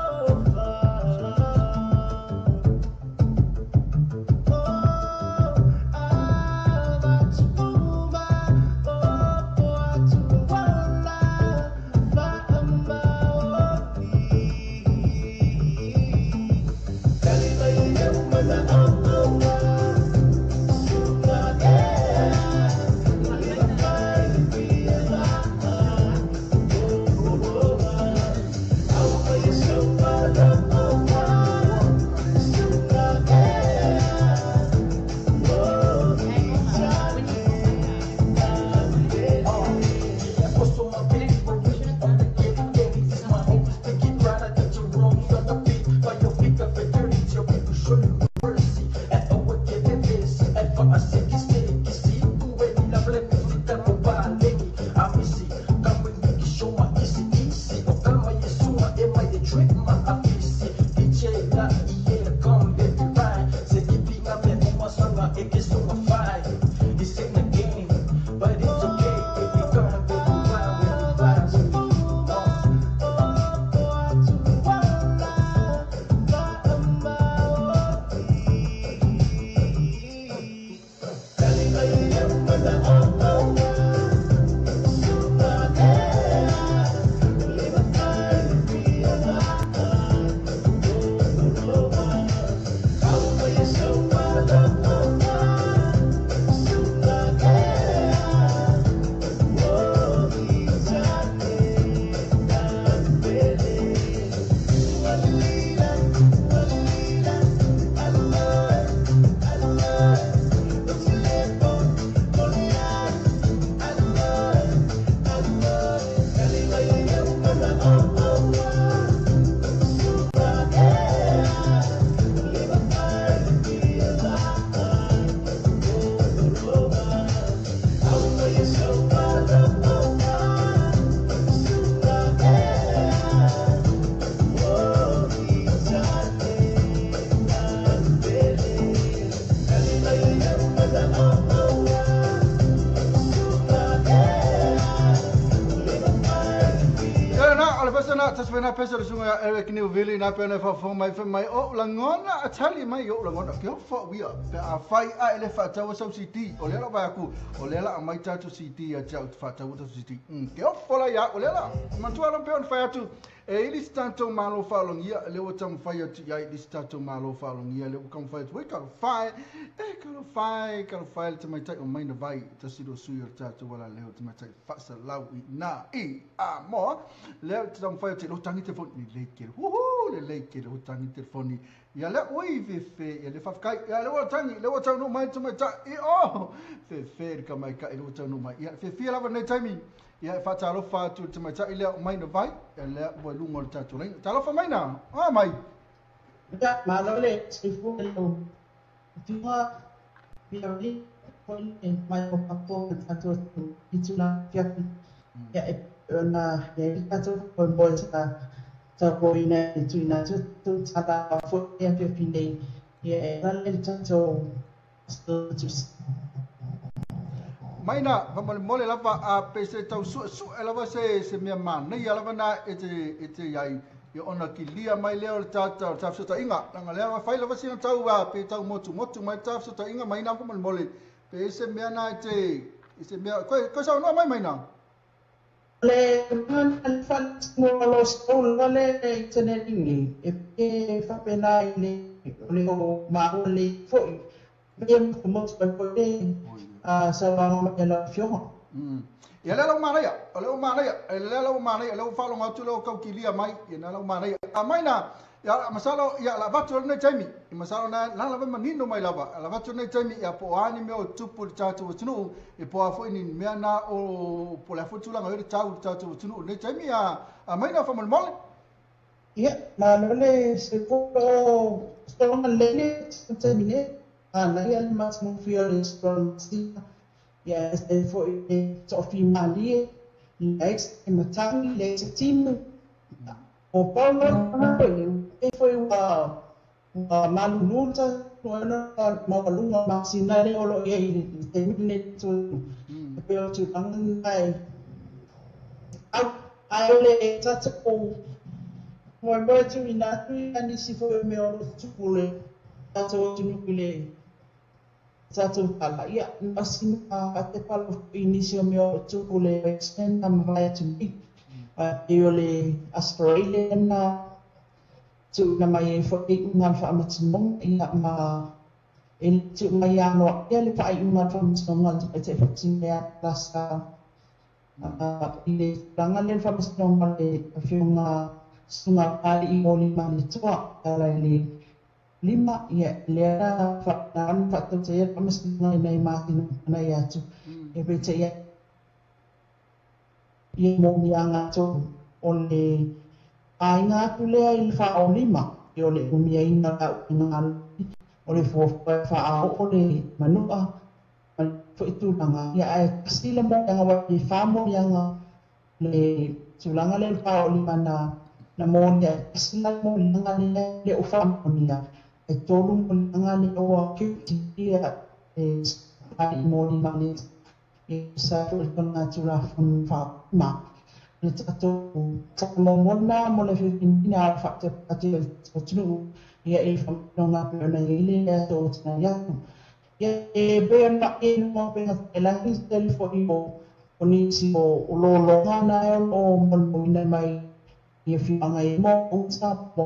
S1: Pesa na, tas wena pesa le sunga Eric Newville na pena fa fo mai fa mai o langona atali mai o langona ke fo wia pe a fai a ele fa tau sau CD o le la ba ku o le la mai tatu CD a tau fa tau CD ke fo la ya o le la mantua lo pe on fai atu e ili stanto malo fa longia le o tam fai atu ia ili stanto malo fa longia le o kam fai atu ka fai e ka fai ka fai te mai tai o mai na vai tasiro sui o tatu wala le o te mai tai fa sa lau i na i a mo le te tam fai atu lo tangi telefoni le ke hu hu le ke lo tangi telefoni ia le oi fe fe ia le fa kai ia le o tangi le o tau no mai te mai tai i o fe fe ka mai ka le o tau no mai ia fe fe lava nei taimi ia fa talo fa tu te mai tai le mai no vai ia le bo lungo le tatu le talo fa mai na a mai
S15: ia malo le sifu lo tua ia li mai o papo tatu ituna fia ia na ia tatu ko boy sa ta boy na ituna tu tala fo ia fia nei ia le tatu
S1: Maina, mole lava a pese tau su su lava se se mea mana ia lava na e te iai ia ona kilia mai leo le tata tafsota inga langa lea fai lava sina tau a pe tau motu motu mai tafsota inga mai na mole pe se mea na te se mea ko sa no mai mai na
S15: le man fan mo lo sto le itinerary e pe fa pena le le o ma le fo me mo mo le a sa va ma la fio.
S1: Ia le lau manaia, o le manaia, le lau manaia, le falo ngatu le kau kilia mai, ia na lau manaia. A mai na, ia masalo ia la vatu nei taimi, i masalo na la la manino mai lava, la vatu nei taimi ia po ani me o tupu le tatu tunu, e po a foi ni mea na o po la futula ngai le tau tatu tunu nei taimi a mai na fa mole.
S15: Ia ma le se po sto le le taimi a na ia mas mo fio le sto ia se foi to fi mali lex e matangi lex timu o paulo e foi wa maluluta no malunga masina le olo e te mine tu pe o tu ngai a le tata o mo mo tu ina tu ani si foi me olo tu le tata o tu le tatu pala ia asina a te palo inisio me o tu le extend am vai tu mi a e o le Australia na tu na mai e fo i una fa matimo ia ma e tu mai ano ia le fa i una fa matimo e te fa tinea lasa a le tanga le fa matimo le fiunga sunga ali i oli mani toa ala le lima ia le fa nan fa te ia pamas nei ma na ia tu e pe te ia ia mo mi anga to o le ainga tu le i fa o lima e o le umia ina ina o le fo fa a o le manua fo i tulaga ia ae sila mo anga wa i fa mo anga le tulaga le fa o lima na na mo ia sila mo anga le le o fa mo nia e tolu mo anga le o a ki ia e ai mo lima le e sa fo na tula fa ma le tatou mo mo na mo le fina fa te ati o tunu ia e fa no pe na ile ia to na ia ia e be na e mo pe na la ni telefoni o ni si o lo lo na o mo mo ina mai ia fi anga e mo o sa po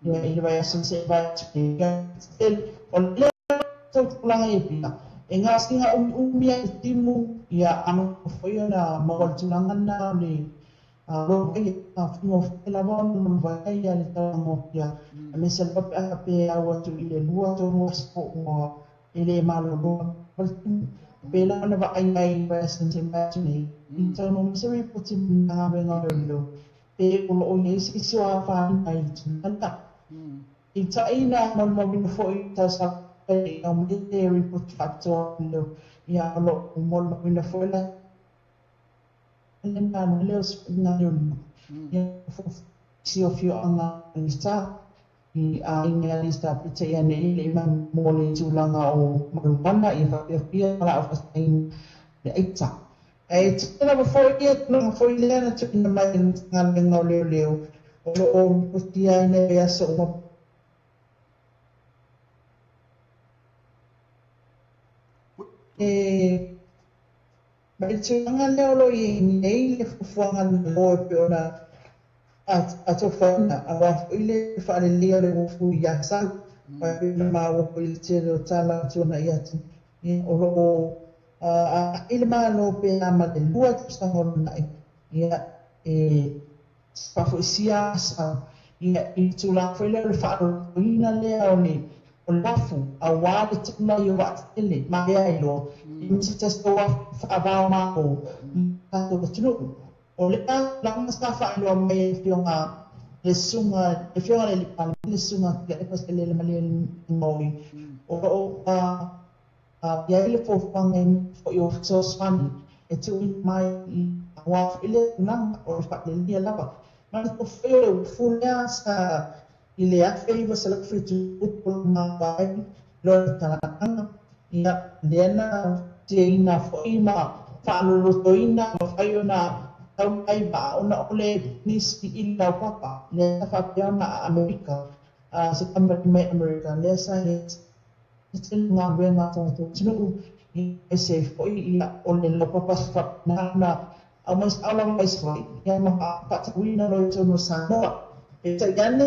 S15: ia e vai a se vai te o le to la e pina e ngā singa umia e timu ia ano foi na mo tulaga na le lo e a fimo la von vai ia le tango ia me se pa pe a wa tu ile lua to mo spo mo ile malo lo pe la na va ai ai va sen se ma tu ni so no se ri poti na be na lo pe o o ni si si wa fa ai tu na i ta ina mo mo mi fo i ta sa e o me te report factor lo ia lo mo mo mi fo la na le na lo ia fo si o fio anga lista i a ina lista pe ia nei le ma mo le tulaga o maluana i fa ia la o fa le eita Ae tele lava foi ia tulaga foi lea na tuuina mai e le Matagaluega o Leoleo o lo o lipotia ai nei vaiaso uma e mai le tulaga lea o lo o i ai nei le fuafuaga a le Malo e pei ona atofaina aua foi le faaleleia o le uafu i Asau. Aua e pei ona maua foi i le tele o tala ua tuanai atu, ia, o lo o agai le Malo pe a ma le 2 tausaga o lumanai, ia, e faafoisia Asau, ia, i le tulaga foi lea o le faaloloina lea o le uafu aua le taulai o vaatetele ma ea ai loa, ia ma se tasi o uafu faava-o-Malo mo le tatou atunuu. O lea tulaga sa faailoa mai e le Afioga le Susuga le Afioga i le Alii Palemia le Susuga Tuilaepa Sailele Malielegaoi, o lo o i ai le fuafuaga i nisi foi o fesoasoani e tuuina mai aua foi lea tulaga o le faaleleia lava. Manatua foi o le uafu lea sa i le 1970 o maua ai lona talaaga, ia, lea na tiaina foi ma faalolotoina ma fai ona tau mai vaa ona o le pisinisi i le laupapa lea sa faapea ona a Amerika, se kamupani mai Amerika lea sa i ai se tele o galuega a tatou atunuu, aemaise ai foi ia o le laupapa sa faapena ona aumai sao lava mai Savaii, ia ma faatauina loa i totonu o Samoa. Peitai ane,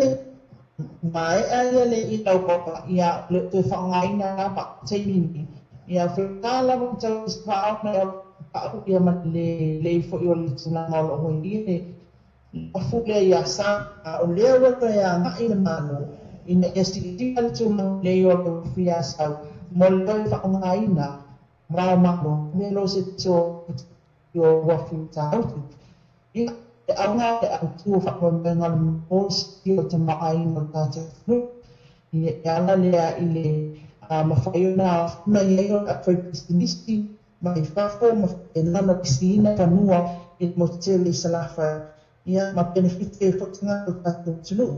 S15: maea ia le i laupapa, ia o le toe faaaogaina lava i taimi nei. Ia faigata lava ona tau faaao mai o pau ia ma le lelei foi o le tulaga o lo o i ai le uafu lea i Asā. A o lea ua toe agai le Malo ina ia siitia le tulaga lelei o le uafu i Asau mo le toe faaaogaina vao Malo me lo se tasi o uafu i Tāutu. Ia, le auga o le autu o faamoemoega o le Malo le siitia o le tamaoaiga o le tatou atunuu. Ia, e ala lea i le mafai ona funa i ai o le aufaipisinisi mai fafo ma faapena ona lisiina fanua i le motu tele i Salafai, ia, ma penefiti ai foi tagata o le tatou atunuu,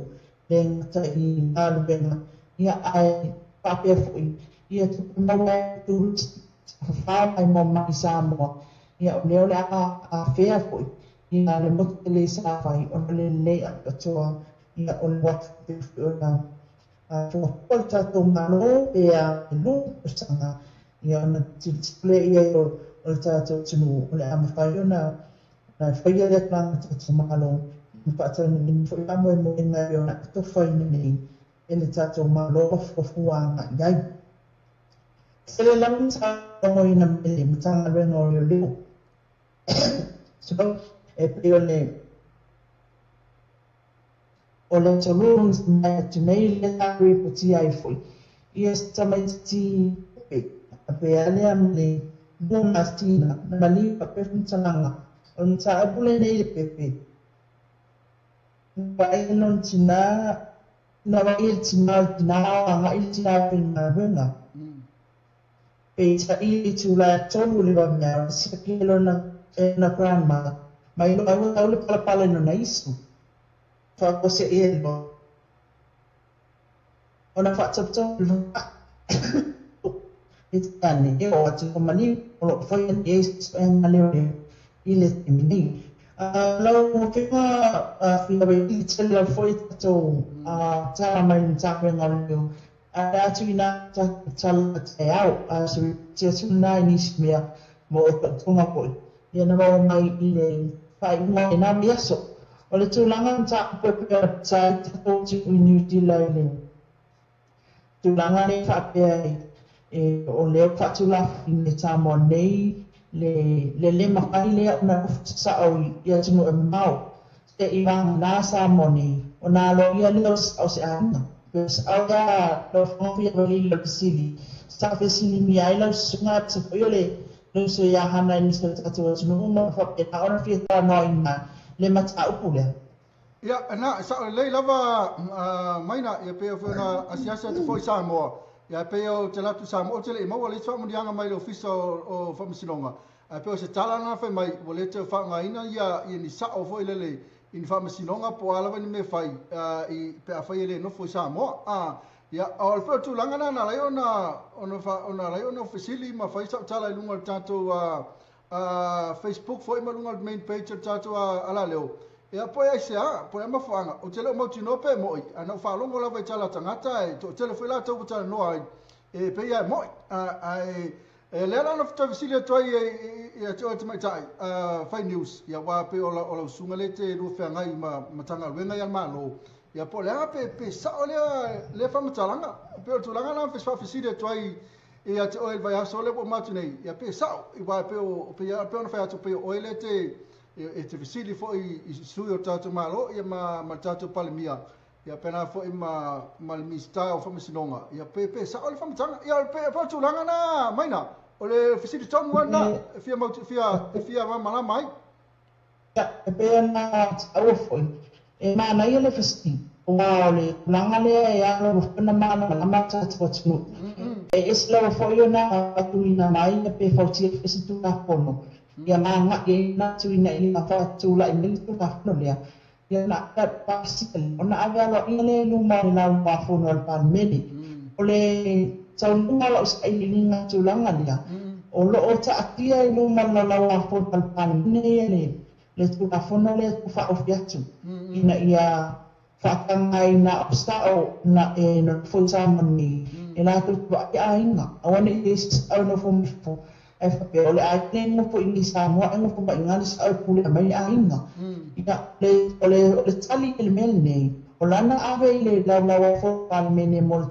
S15: le gata i galuega, ia, ae faapea foi ia tupe maua ai i turisi tafafao maimoa mai i Samoa, ia, o lea o le a afea foi ia le motu tele i Salafai ona o le lelei atoatoa ia o le uafu pei foi ona fuafua le tatou Malo pe a e 2 tausaga ia ona tilotilo lea i ai o le tatou atunuu o le a mafai ona faia lea tulaga i le tatou Malo ma faataunuuina foi faamoemoega e ona atofaina nei e le tatou Malo ma fuafua agai i ai. Tele lava na sa logoina mai le Matagaluega o Leoleo e pei o le O le aso Lua na mae atu nei lea sa ripotia ai foi ia se tamaitiiti pepe a pe a lea ma le 2 masina na maliu faapea faamatalaga o le mataupu lenei i le pepe na vaai ai lona tina na vaai ai le tina o le tina o agai le tina e faigaluega. Peitai i le itula e 3 o le vaveao na siaki e lona e lona grandma mai loa ua tau le palapala i lona isu. Faafuasei ai loa ona faataputapu le vaa i ane e oo atu o maliu o lo o faia nei ai se suesuega leoleo i le taimi nei. Lau Afioga Fiame, i le tele lava foi tatou tala mai le Matagaluega o Leoleo Ae o le a tuuina atu tatou tala taeao, a o se lipoti atu lena i nisi mea mo taotoga foi ia na maua mai i le faaiuga o lena vaiaso. O le tulaga mataupu e pei ona pisa ai tatou atunuu i Niu Sila i le tulaga lea faapea e o lea ua faatulafonoina i Samoa nei le le le mafai lea ona nofo sasao i atunuu e mamao se i vagana Samoa nei ona aloaia lea o se sao o se aiga. Pe o sao lea lau Afioga Fiavalili o le fesili sa fesiligia ai lau susuga aemaise foi o le uso ia Hana i nisi o le tatou atunuu ma faapena ona fia talanoaina le mataupu lea.
S1: Ia, na, e sao lelei lava Maina, ia pei foi ona asiasi atu foi i Samoa, ia pei ou te alu atu i Samoa, ou te le i maua le isi faamanuiaga mai le Ofisa o Faamasinoga, ae pei o se tala lena fai mai, ua le toe faaaogaina ia ni sao foi lele i ni faamasinoga po o a lava ni mea e fai i, pe afai e le nofo i Samoa. Ia, o le pei o le tulaga lena na ala ai ona, ona, ona ala ai ona fesili ma fai sau tala i luga o le tatou Facebook fo'i ma luga o le main page o le tatou alaleo. Ia po o aisea, po o le a mafuaaga, ou te le o mautinoa pe mo'i, ae na ou faalogo lava i tala a tagata e toatele foi latou ua talanoa ai, e pei lava e mo'i. Ae e lea la na toe fesili atu ai ia te oe tamaitai fai news, ia aua pei o lau susuga lea e te lua feagai ma Matagaluega ia a le Malo, ia po o le a pe sao lea faamatalaga. Pei o le tulaga la na faafesili atu ai ia te oe i le vaiaso lea ua uma atu nei, ia pe sao, aua pei o pei ona fai atu pei o oe lea e te fesili foi i sui o le tatou Malo ia ma le tatou Palemia, ia pena foi ma le Minisita o Faamasinoga, ia pe sao le faamatalaga. Ia pe o le tulaga na Maina, o le fesili tonu lava lena e fia malamalama ai.
S15: Ia, e pei ona taua foi, e manaia le fesili, aua o le tulaga lea e alo foi ona malamalama tatou atunuu. E ese lava foi ona tuuina mai pe fautia foi se Tulafono, ia magai ai na tuuina ia faatulai mai le Tulafono lea. Ia na pasia ona ave aloaia lea i luma o le lauafono a le Palemene. O le taunuuga o lau sailiiliga tulaga lea, o loo taatia i luma o le lauafono a le Palemene le Tulafono lea faaofi atu, ina ia faatagaina o sao na e nofo i Samoa nei, e latou te vaai aiga, aua ne i se sao e nofo mai fafo, ae faapea o le aiga e nofo i Samoa e nofo mai i ina le sao e pule mai le aiga. Ia, o le tali i le mea lenei, o lana ave i le laulauafono Palemene mo le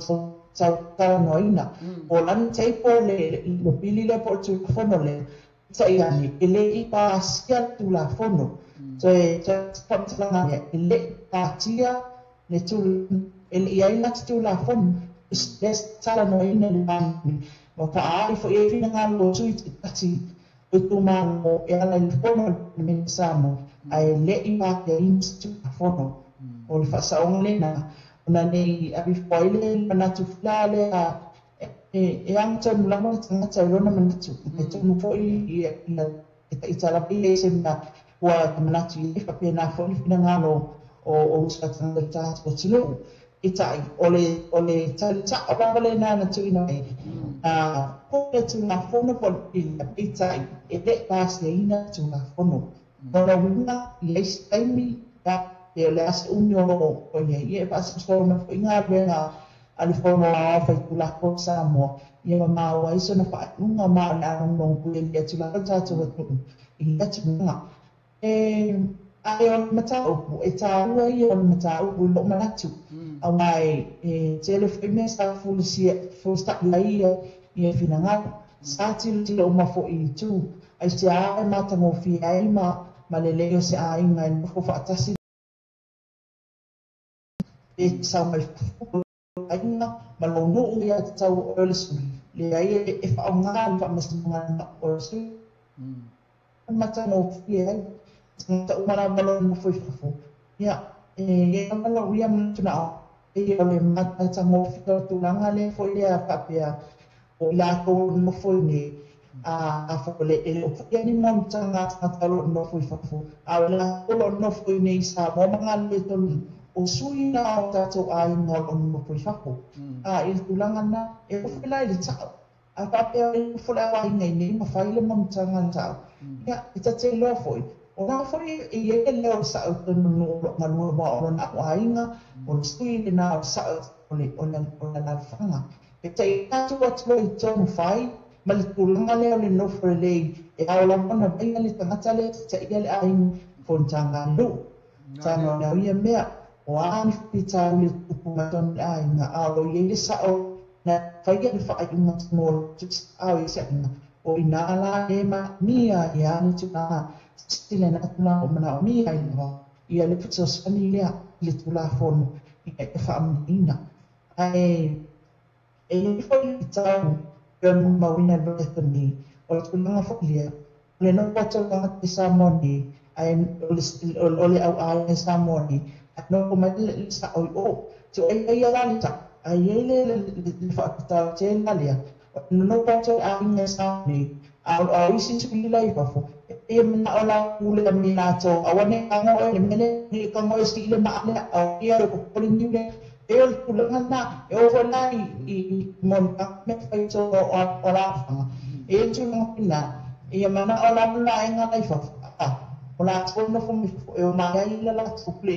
S15: talanoaina, o lana table le pili lea po o le Tulafono lea, peitai ane e le i pasia le Tulafono. Toe faamatalaga lea, e le i pasia le Tulafono, e le i ai la se Tulafono, lea sa talanoaina i le Palemene, ma faaali foi ai finagalo o sui taitasi o itumalo e ala i le fono a le Palemene Samoa, ae le i pasiaina se Tulafono. O le faasaoga lena, ona nei avifo ai le manatu fila lea e agatonu lava le tagata i lona manatu, e tonu foi ia e taitala mai ai se mea ua te manatu i ai faapena foi le finagalo o uso a tagata i le tatou atunuu. Peitai, o le tali sao lava lena na tuuina mai, po le Tulafono po o le pili, peitai, e le i pasiaina le Tulafono. O lona uiga, i ai se taimi, pe o le a se umi o loo i ai, ia e faasoasoa mai foi galuega a le Fono Aoao Faitulafono Samoa, ia mamao ai sona faaiuga ma o le a logologo pulelia atu lava le tatou atunuu i lea tulaga. Ae o le mataupu, e taua ia o le mataupu i lou manatu, aua e tele foi mea sa fulisa'i ai ia finagalo. Sa tilotilo uma foi i itu, aisea e matagofie ai ma lelei o se aiga e nofo faatasi pe sau mai fafo aiga ma lou nuu ia tatau o le sui. Leai e faaaoga le faamasinoga o le sui. Matagofie ai tagata uma lava lo nofo i fafo. Ia, e i ai lava lau ia manatu na o le matagofie o le tulaga lea foi lea faapea o i latou nofo i nei, a foi le e le o faia ni monotaga a tagata o loo nofo i fafo, a o latou o loo nofo i nei i Samoa ma galulue tonu, o sui na o tatou aiga o loo nofo i fafo. A i le tulaga na, e oo foi la i le sao, a faapea e nofo le auaiga i nei ma fai le monotaga le sao, ia, e ta te iloa foi, o la foi e i ai le leo o le sao i totonu o le nuu o loo galue aua o lona auaiga, o le sui lena o le sao o le alaalafaga. Peitai atu atu i tonu fai, ma le tulaga lea o le nofo lelei, e ao lava ona vaia le tagata lea e taitaia le aiga fonotaga a le nuu. Talanoa ia mea, o a ni faafitauli e tutupu mai totonu o le aiga, a o lo o i ai le sao na faia le faaiuga mo le tusiao i se aiga, o ina la e maomia ai a le tulaga sila na tulaga o manaomia ai lava ia le fesoasoani lea i le Tulafono ina ia faamalieina. Ae e i ai foi le tau e pei ona molimauina i le vaiaso nei, o le tulaga foi lea, o le nofo atu o le tagata i Samoa nei, ae o le auaiga i Samoa nei, ae nofo mai le sao i o. Tuai ai la le sao, ae i ai le faafitauli lea, o le nonofo atu o le aiga i Samoa nei, a o isi sui la i fafo, e pei e manao la pule mai latou, aua ne i tago oe i le mea lea, ne i tago oe sii le maa lea, a o ia o le popole niu lea. E o le tulaga lena, e oo foi la i monotaga mea fai totonu o alaalafaga, e i ai le tulaga foi lena, Ia mana o la la enga lai fa o la tō no fo mi e o mai ai la la tō ple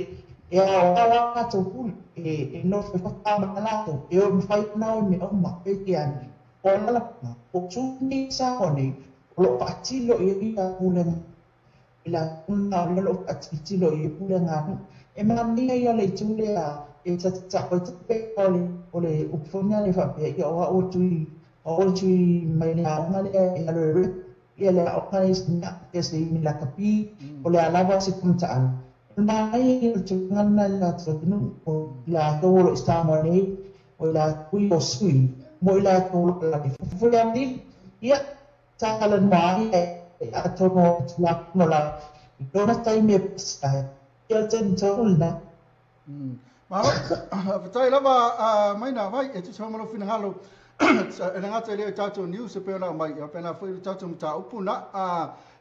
S15: e a o la tō pule e no fo fa ma la tō e o fai na o me o ma e ke ani o la o tu ni sa o ni o lo patilo i ia pule la una o lo patilo i pule ngā e mania ia le tule a e ta ta o te pe o le ufonia le fa pe ia o o tui o tui mai le aonga le e alo ia le aonga na ke se mi la kapi o le alawa se punta an mai o tungana la tunu o la to lo sta mo nei o la kui o sui mo la to la fu ya ni ia ta la mai a to no la no la dona tai me sa ia ten tolna.
S1: Malo, fatai lava mai na vai e tusa malo finangalo e ngata le tatou news e pena mai e pena foi le tatou mata upu na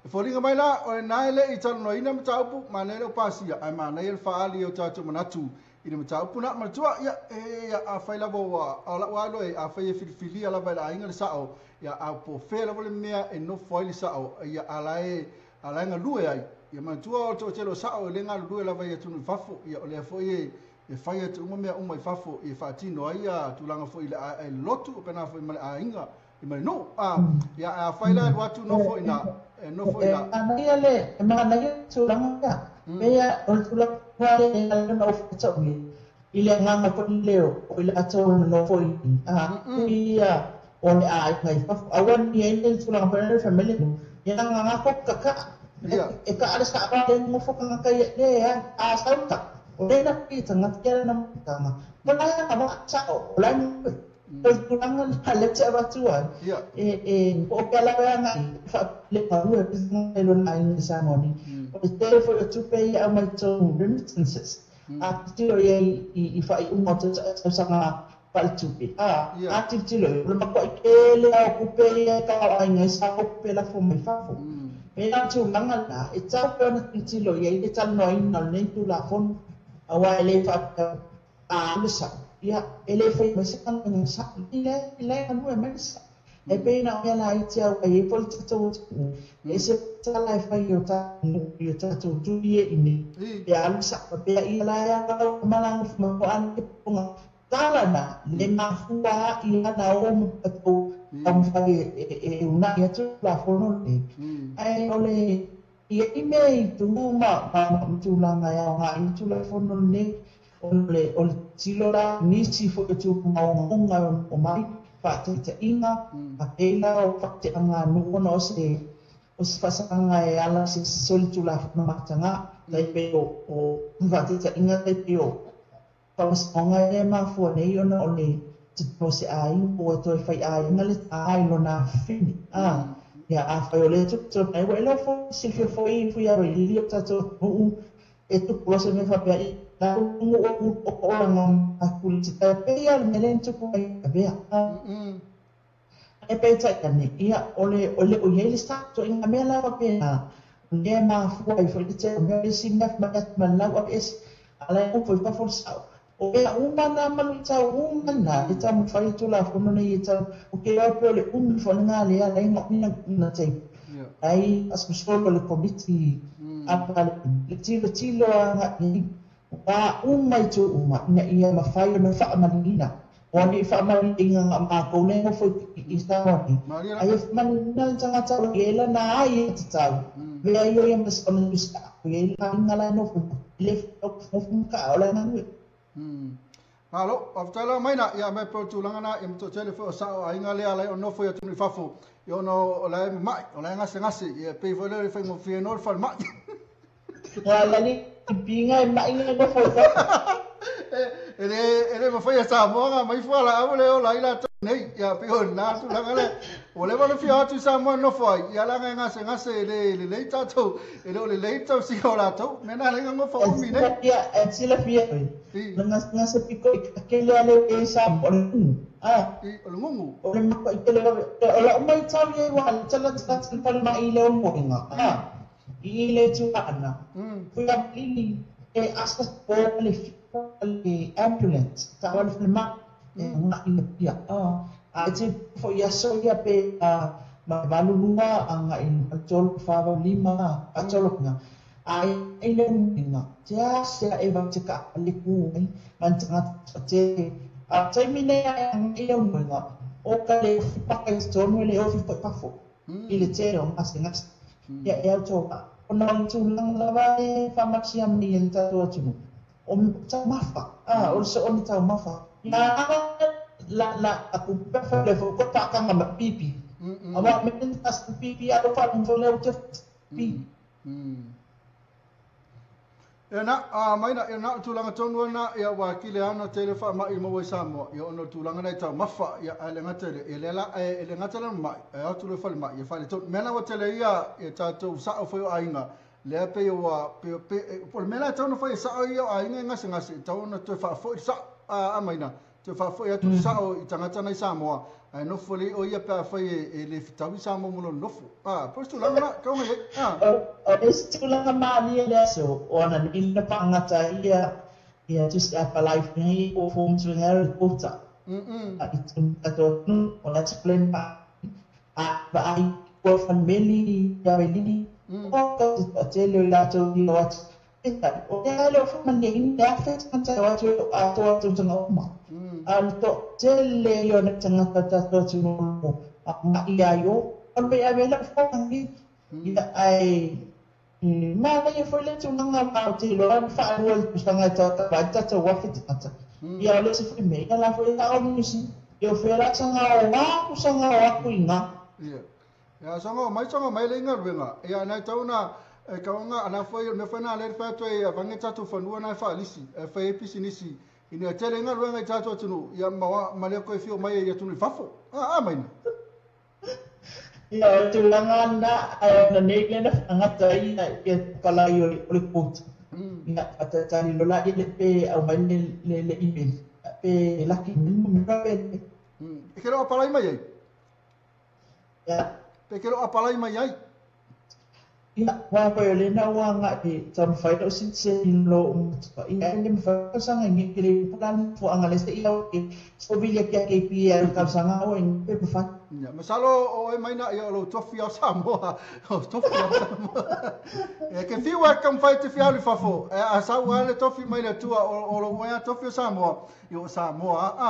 S1: e folinga mai la o na le i talo ina mata upu ma le o pasia ai ma na le faali o tatou manatu i le mata upu na matua ia e a fai lava o la wa lo e a fai e filifilia lava la inga le sao ia a po fe lava le mea e no foi le sao ia ala e ala nga lue ai ia matua o to telo sao le nga lue lava ia tunu fafo ia o le foi e fai atu uma mea uma i fafo e faatino ai a tulaga foi le lotu o pena foi ma le aiga i mai no a ia a fai la atu no foi na no foi na
S15: ana le mana tulaga ia o tulaga le no foi i le nganga foi leo o le atu no foi a ia o le ai mai fafo awan ni le tulaga foi family ia nganga ko kaka e ka ala sa ba le mo fo ka ka le a sauta o le na pita nga tia na tanga mo la ya ba sa o la ni o tulaga le tse ba tua e o ka la ba nga fa le pa ru e lo na ni sa mo ni o te fo tu pe ya mai to remittances a tiro ye i fa i mo to sa nga pa tu pe a ti tiro lo ma ko ke le o ku pe ya ka ai ngai sa ko pe la fo mai fa fo e na tulaga la e tau pe na tiro ye i tal no ina le tu la fo awa ele fa a le sa ia ele foi mas sa sa ile ile anu e mas e pe na ia la i te au e fo to e se ta la fa yo ta yo ta to tu ye ini ia le sa pe ia la ia mala mo an ponga tala na le mafua ia na o mo to am fa e una ia tu la fo no le ai ole ia i mei tu ma tulaga ia nga i tula fono ne o le tilo la nisi fo tu maunga o mai fa te inga a pela o fa te anga no no se o se fasanga e ala se sol tula fono matanga tai pe o fa te inga tai pe o fa songa e ma fo ne yo no le te se ai o to fai ai nga le ai lo na fini a ia a fai o le tu mai wa lo fo si fi fo i fu ia ri ta to u e tu pro se me fa pe la u o o nga a ku ti ta pe ia me le tu ko e a e pe ta ka ni ia o le o ye le sa to inga me la pe na le ma fu ai fo te me si me ma ma la o es ala o fo fa fo sa o ia uma na malu tau uma na e tau fai tu la fono nei e tau o ke au pe le fo nga le ala inga na na te ai as solo le komiti a pa le tilo tilo nga ni pa uma i tu uma ina ia ma fai no fa malina o ni fa malina nga ma ko le fo i sa ni ai malina tanga tau e la na ai e tau ve ai yo ia mas ono sta e la nga la no fo le fo ka o la na.
S1: Malo, aftala mai na ia me po tulaga na e mto tele fo sa o inga le ala o no fo ia tunu fafo ia no la mai o la ngase ngase ia pe fo le fo mo fi no fo mai
S15: la ni pinga mai nga no fo
S1: ele mo fo ia sa mo nga mai fo la o le o la ila nei ia pe o na tulaga le o le mo fi atu sa mo no fo ia la nga ngase ngase le le tato ele o le le tau si o la to me na le nga fo mi ne
S15: ia e sila fi nga ngase piko ke le ale e sa o a
S1: o le ngungu
S15: o le mo ke le o la mai tau ye wa tala tala pa mai le o mo nga a i le tu ana fu ya lili e asa po le ambulance ta wa le ma nga i ia a te fo ia so ia pe a Ma 82 agai i 3 4 5 atolo nga ai ai le nga tia se e va te ka le ku ai man tanga te a taimi nei ai le nga o ka le paka i tonu le ofi pafo i le tele o ngase ngase ia e auto ona o le tulaga lava e faamasia mai e le tatou atunuu o taumafa o le so'one taumafa ia la la aku pe le fo ko pakanga ma pipi awa me tas pipi a lo fa le o te pipi.
S1: E na a mai na e na tulaga tonu na ia wa kile ana tele fa mai mo Samoa ia ona tulaga nei tau mafa ia ale ngatele e le la e le ngatele mai e atu le fa mai e fa le to mena wa tele ia e tatou sa o foi ainga le pe wa pe pe o le mena tau no foi sa ia ainga ngase ngase tau na toe fa foi sa a mai na toe fa foi atu sa o i tangata nei Samoa ai no foli o ia pe foi e le fitawi Samoa mo no fo a po tulaga na ka ngai a
S15: o isi tulaga malie le aso o ana ni le pa'agata ia ia just apa life nei o forms venga reporter i tatou atunuu o le explain pa a vaai ua falemeli ia elili o ka tele o i latou i o atu o lea le o faamanieina le afe tagata o atu atoa tausaga uma a le to'atele ia o na tagata tatou atunuu aga'i ai o o le ave lau fogi ia ae manaia foi le tulaga ma o te iloa na faalua le tausaga e tautavai tatou afe tagata ia o le isi foi mea ia la foi la'o niusi ia o fea la saga o aku saga o aku iga
S1: ia ia saga o mai le galuega ia nai tauna e kaunga ana foi me foi na le fa to e vange tatou fanua na faalisi e fai pisinisi ina tele galuega i tatou atunuu ia ma ma le koe fio mai ia tunu i fafo a mai
S15: ia o tulaga na ae ona nei lena faagata ia ia palai o le quota ia fatatali lola ia le pe aumai le le email pe laki numera pe
S1: e ke lo apalai mai ai
S15: ia
S1: pe ke lo apalai mai ai
S15: ia wa pa o lena ua aga'i taumafai la'u silisili lo ia e le mafai saga i le pulani fo'aga le se'ia so vili ake ake i pia le tausaga o e pe mafai.
S1: Ia masalo o e mai na ia o lou tofi ao Samoa o tofi ao Samoa e ke fiu e ka mafai te fialu i fafo e a sau a le tofi mai le Atua o lou ea tofi o Samoa i o Samoa a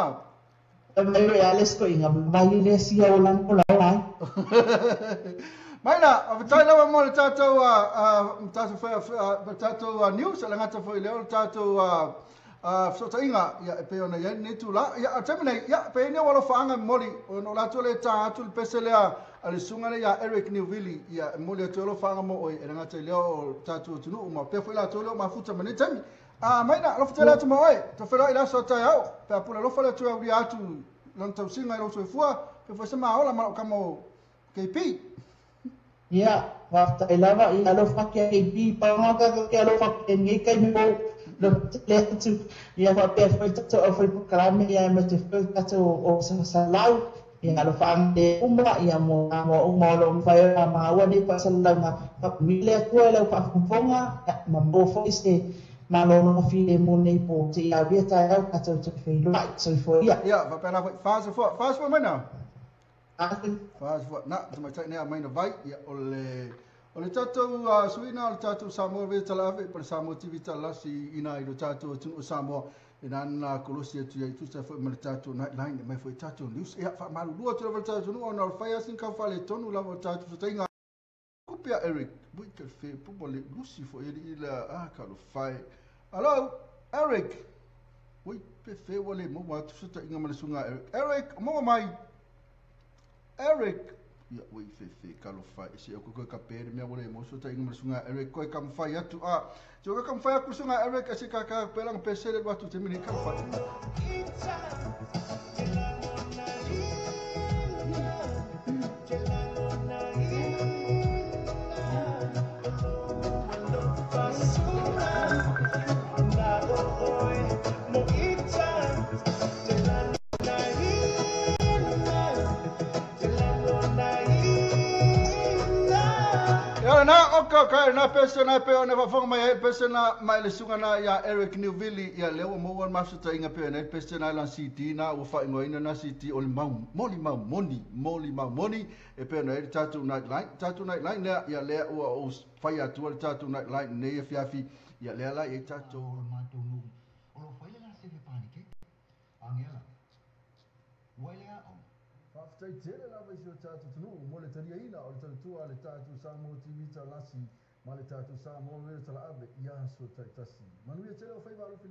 S15: mai o e ale sko'inga mai le sia o lana o lao ai.
S1: Mai na, a lava mo le tatou tatou news, le gata foi lea o le tatou fesootaiga ia e pei ona iai lenei tulaga. Ia a taimi nei, ia pe nei ua alofaaga momoli ona o latou le tā atu le pese lea a le susuga lea ia Eric Newvili ia e momoli atu ai alofaaga mo oe e le gata i lea o tatou atunuu ma pea foi latou lea o mafuta ma nei taimi. Mai na, alofa tele atu ma oe, tofeloai le aso a taeao, pe a pule alofa le atu e aulia atu lona tausiga i lou soifua, pe foi se maola ma lau kama o KP.
S15: Ia, faafetai lava ia alofa ke KP paga ka ke alofa ke nei kai mo lo le atu ia faapea foi tatou au foi polokalame ia ma te foi tatou o salau ia alofa le uma ia mo uma o lo mafai ona maua nei faasalalauga faapumile atua i lau faafogafoga ma mo foi se malolo file mo nei po te ia via taeao tatou toe feiloai soifua ia.
S1: Ia faapea la foi faasefua faasefua mai na. Faasefua na tamaitai nei a mai na vai ia o le tatou suiina o le tatou Samoa ve talaave po le Samoa TV talasi ina i lo tatou atunuu o Samoa e nana kolosi atu ia i tusa foi ma le tatou Nightline mai foi tatou news ia faamalulua atu lava le tatou atunuu ona o le fai asi kau faaletonu lava o le tatou fesootaiga kupea Eric wait ka fe po le lusi foi e ila a ka lo fai. Hello Eric wait pe fe wale mo wa tu ta inga ma le sunga Eric Eric mo mai Eric ia wait fe fe ka lo fai se o ko ka pe me wale mo so ta inga ma le sunga Eric ko ka mfai atu a jo ka mfai atu sunga Eric se ka ka pe lang pe se le watu te mini ka fai. Na o ka Ka na pese na pe ona faafofoga mai ai pese na mai le suga na ia Eric Newville ia lea ua maua le mafutainga pe na pese na lan CD na ua faaigoaina na CD o le mau moli mau moni moli mau moni e pe na le tatou night line tatou night line lea ia lea ua ou fai atua le tatou night line nei afiafi ia lea la i tatou o le matou nuu o lo fai le la se panike angela ua le ao. Faafetai tele lava i si o tatou atunuu mo le taliaina o le tautua a le tatou Samoa TV Talasi ma le tatou Samoa Radio Talaave i aso taitasi. Manuia tele o faiva alofi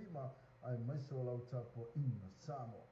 S1: aemaise o lau tapuaiga Samoa.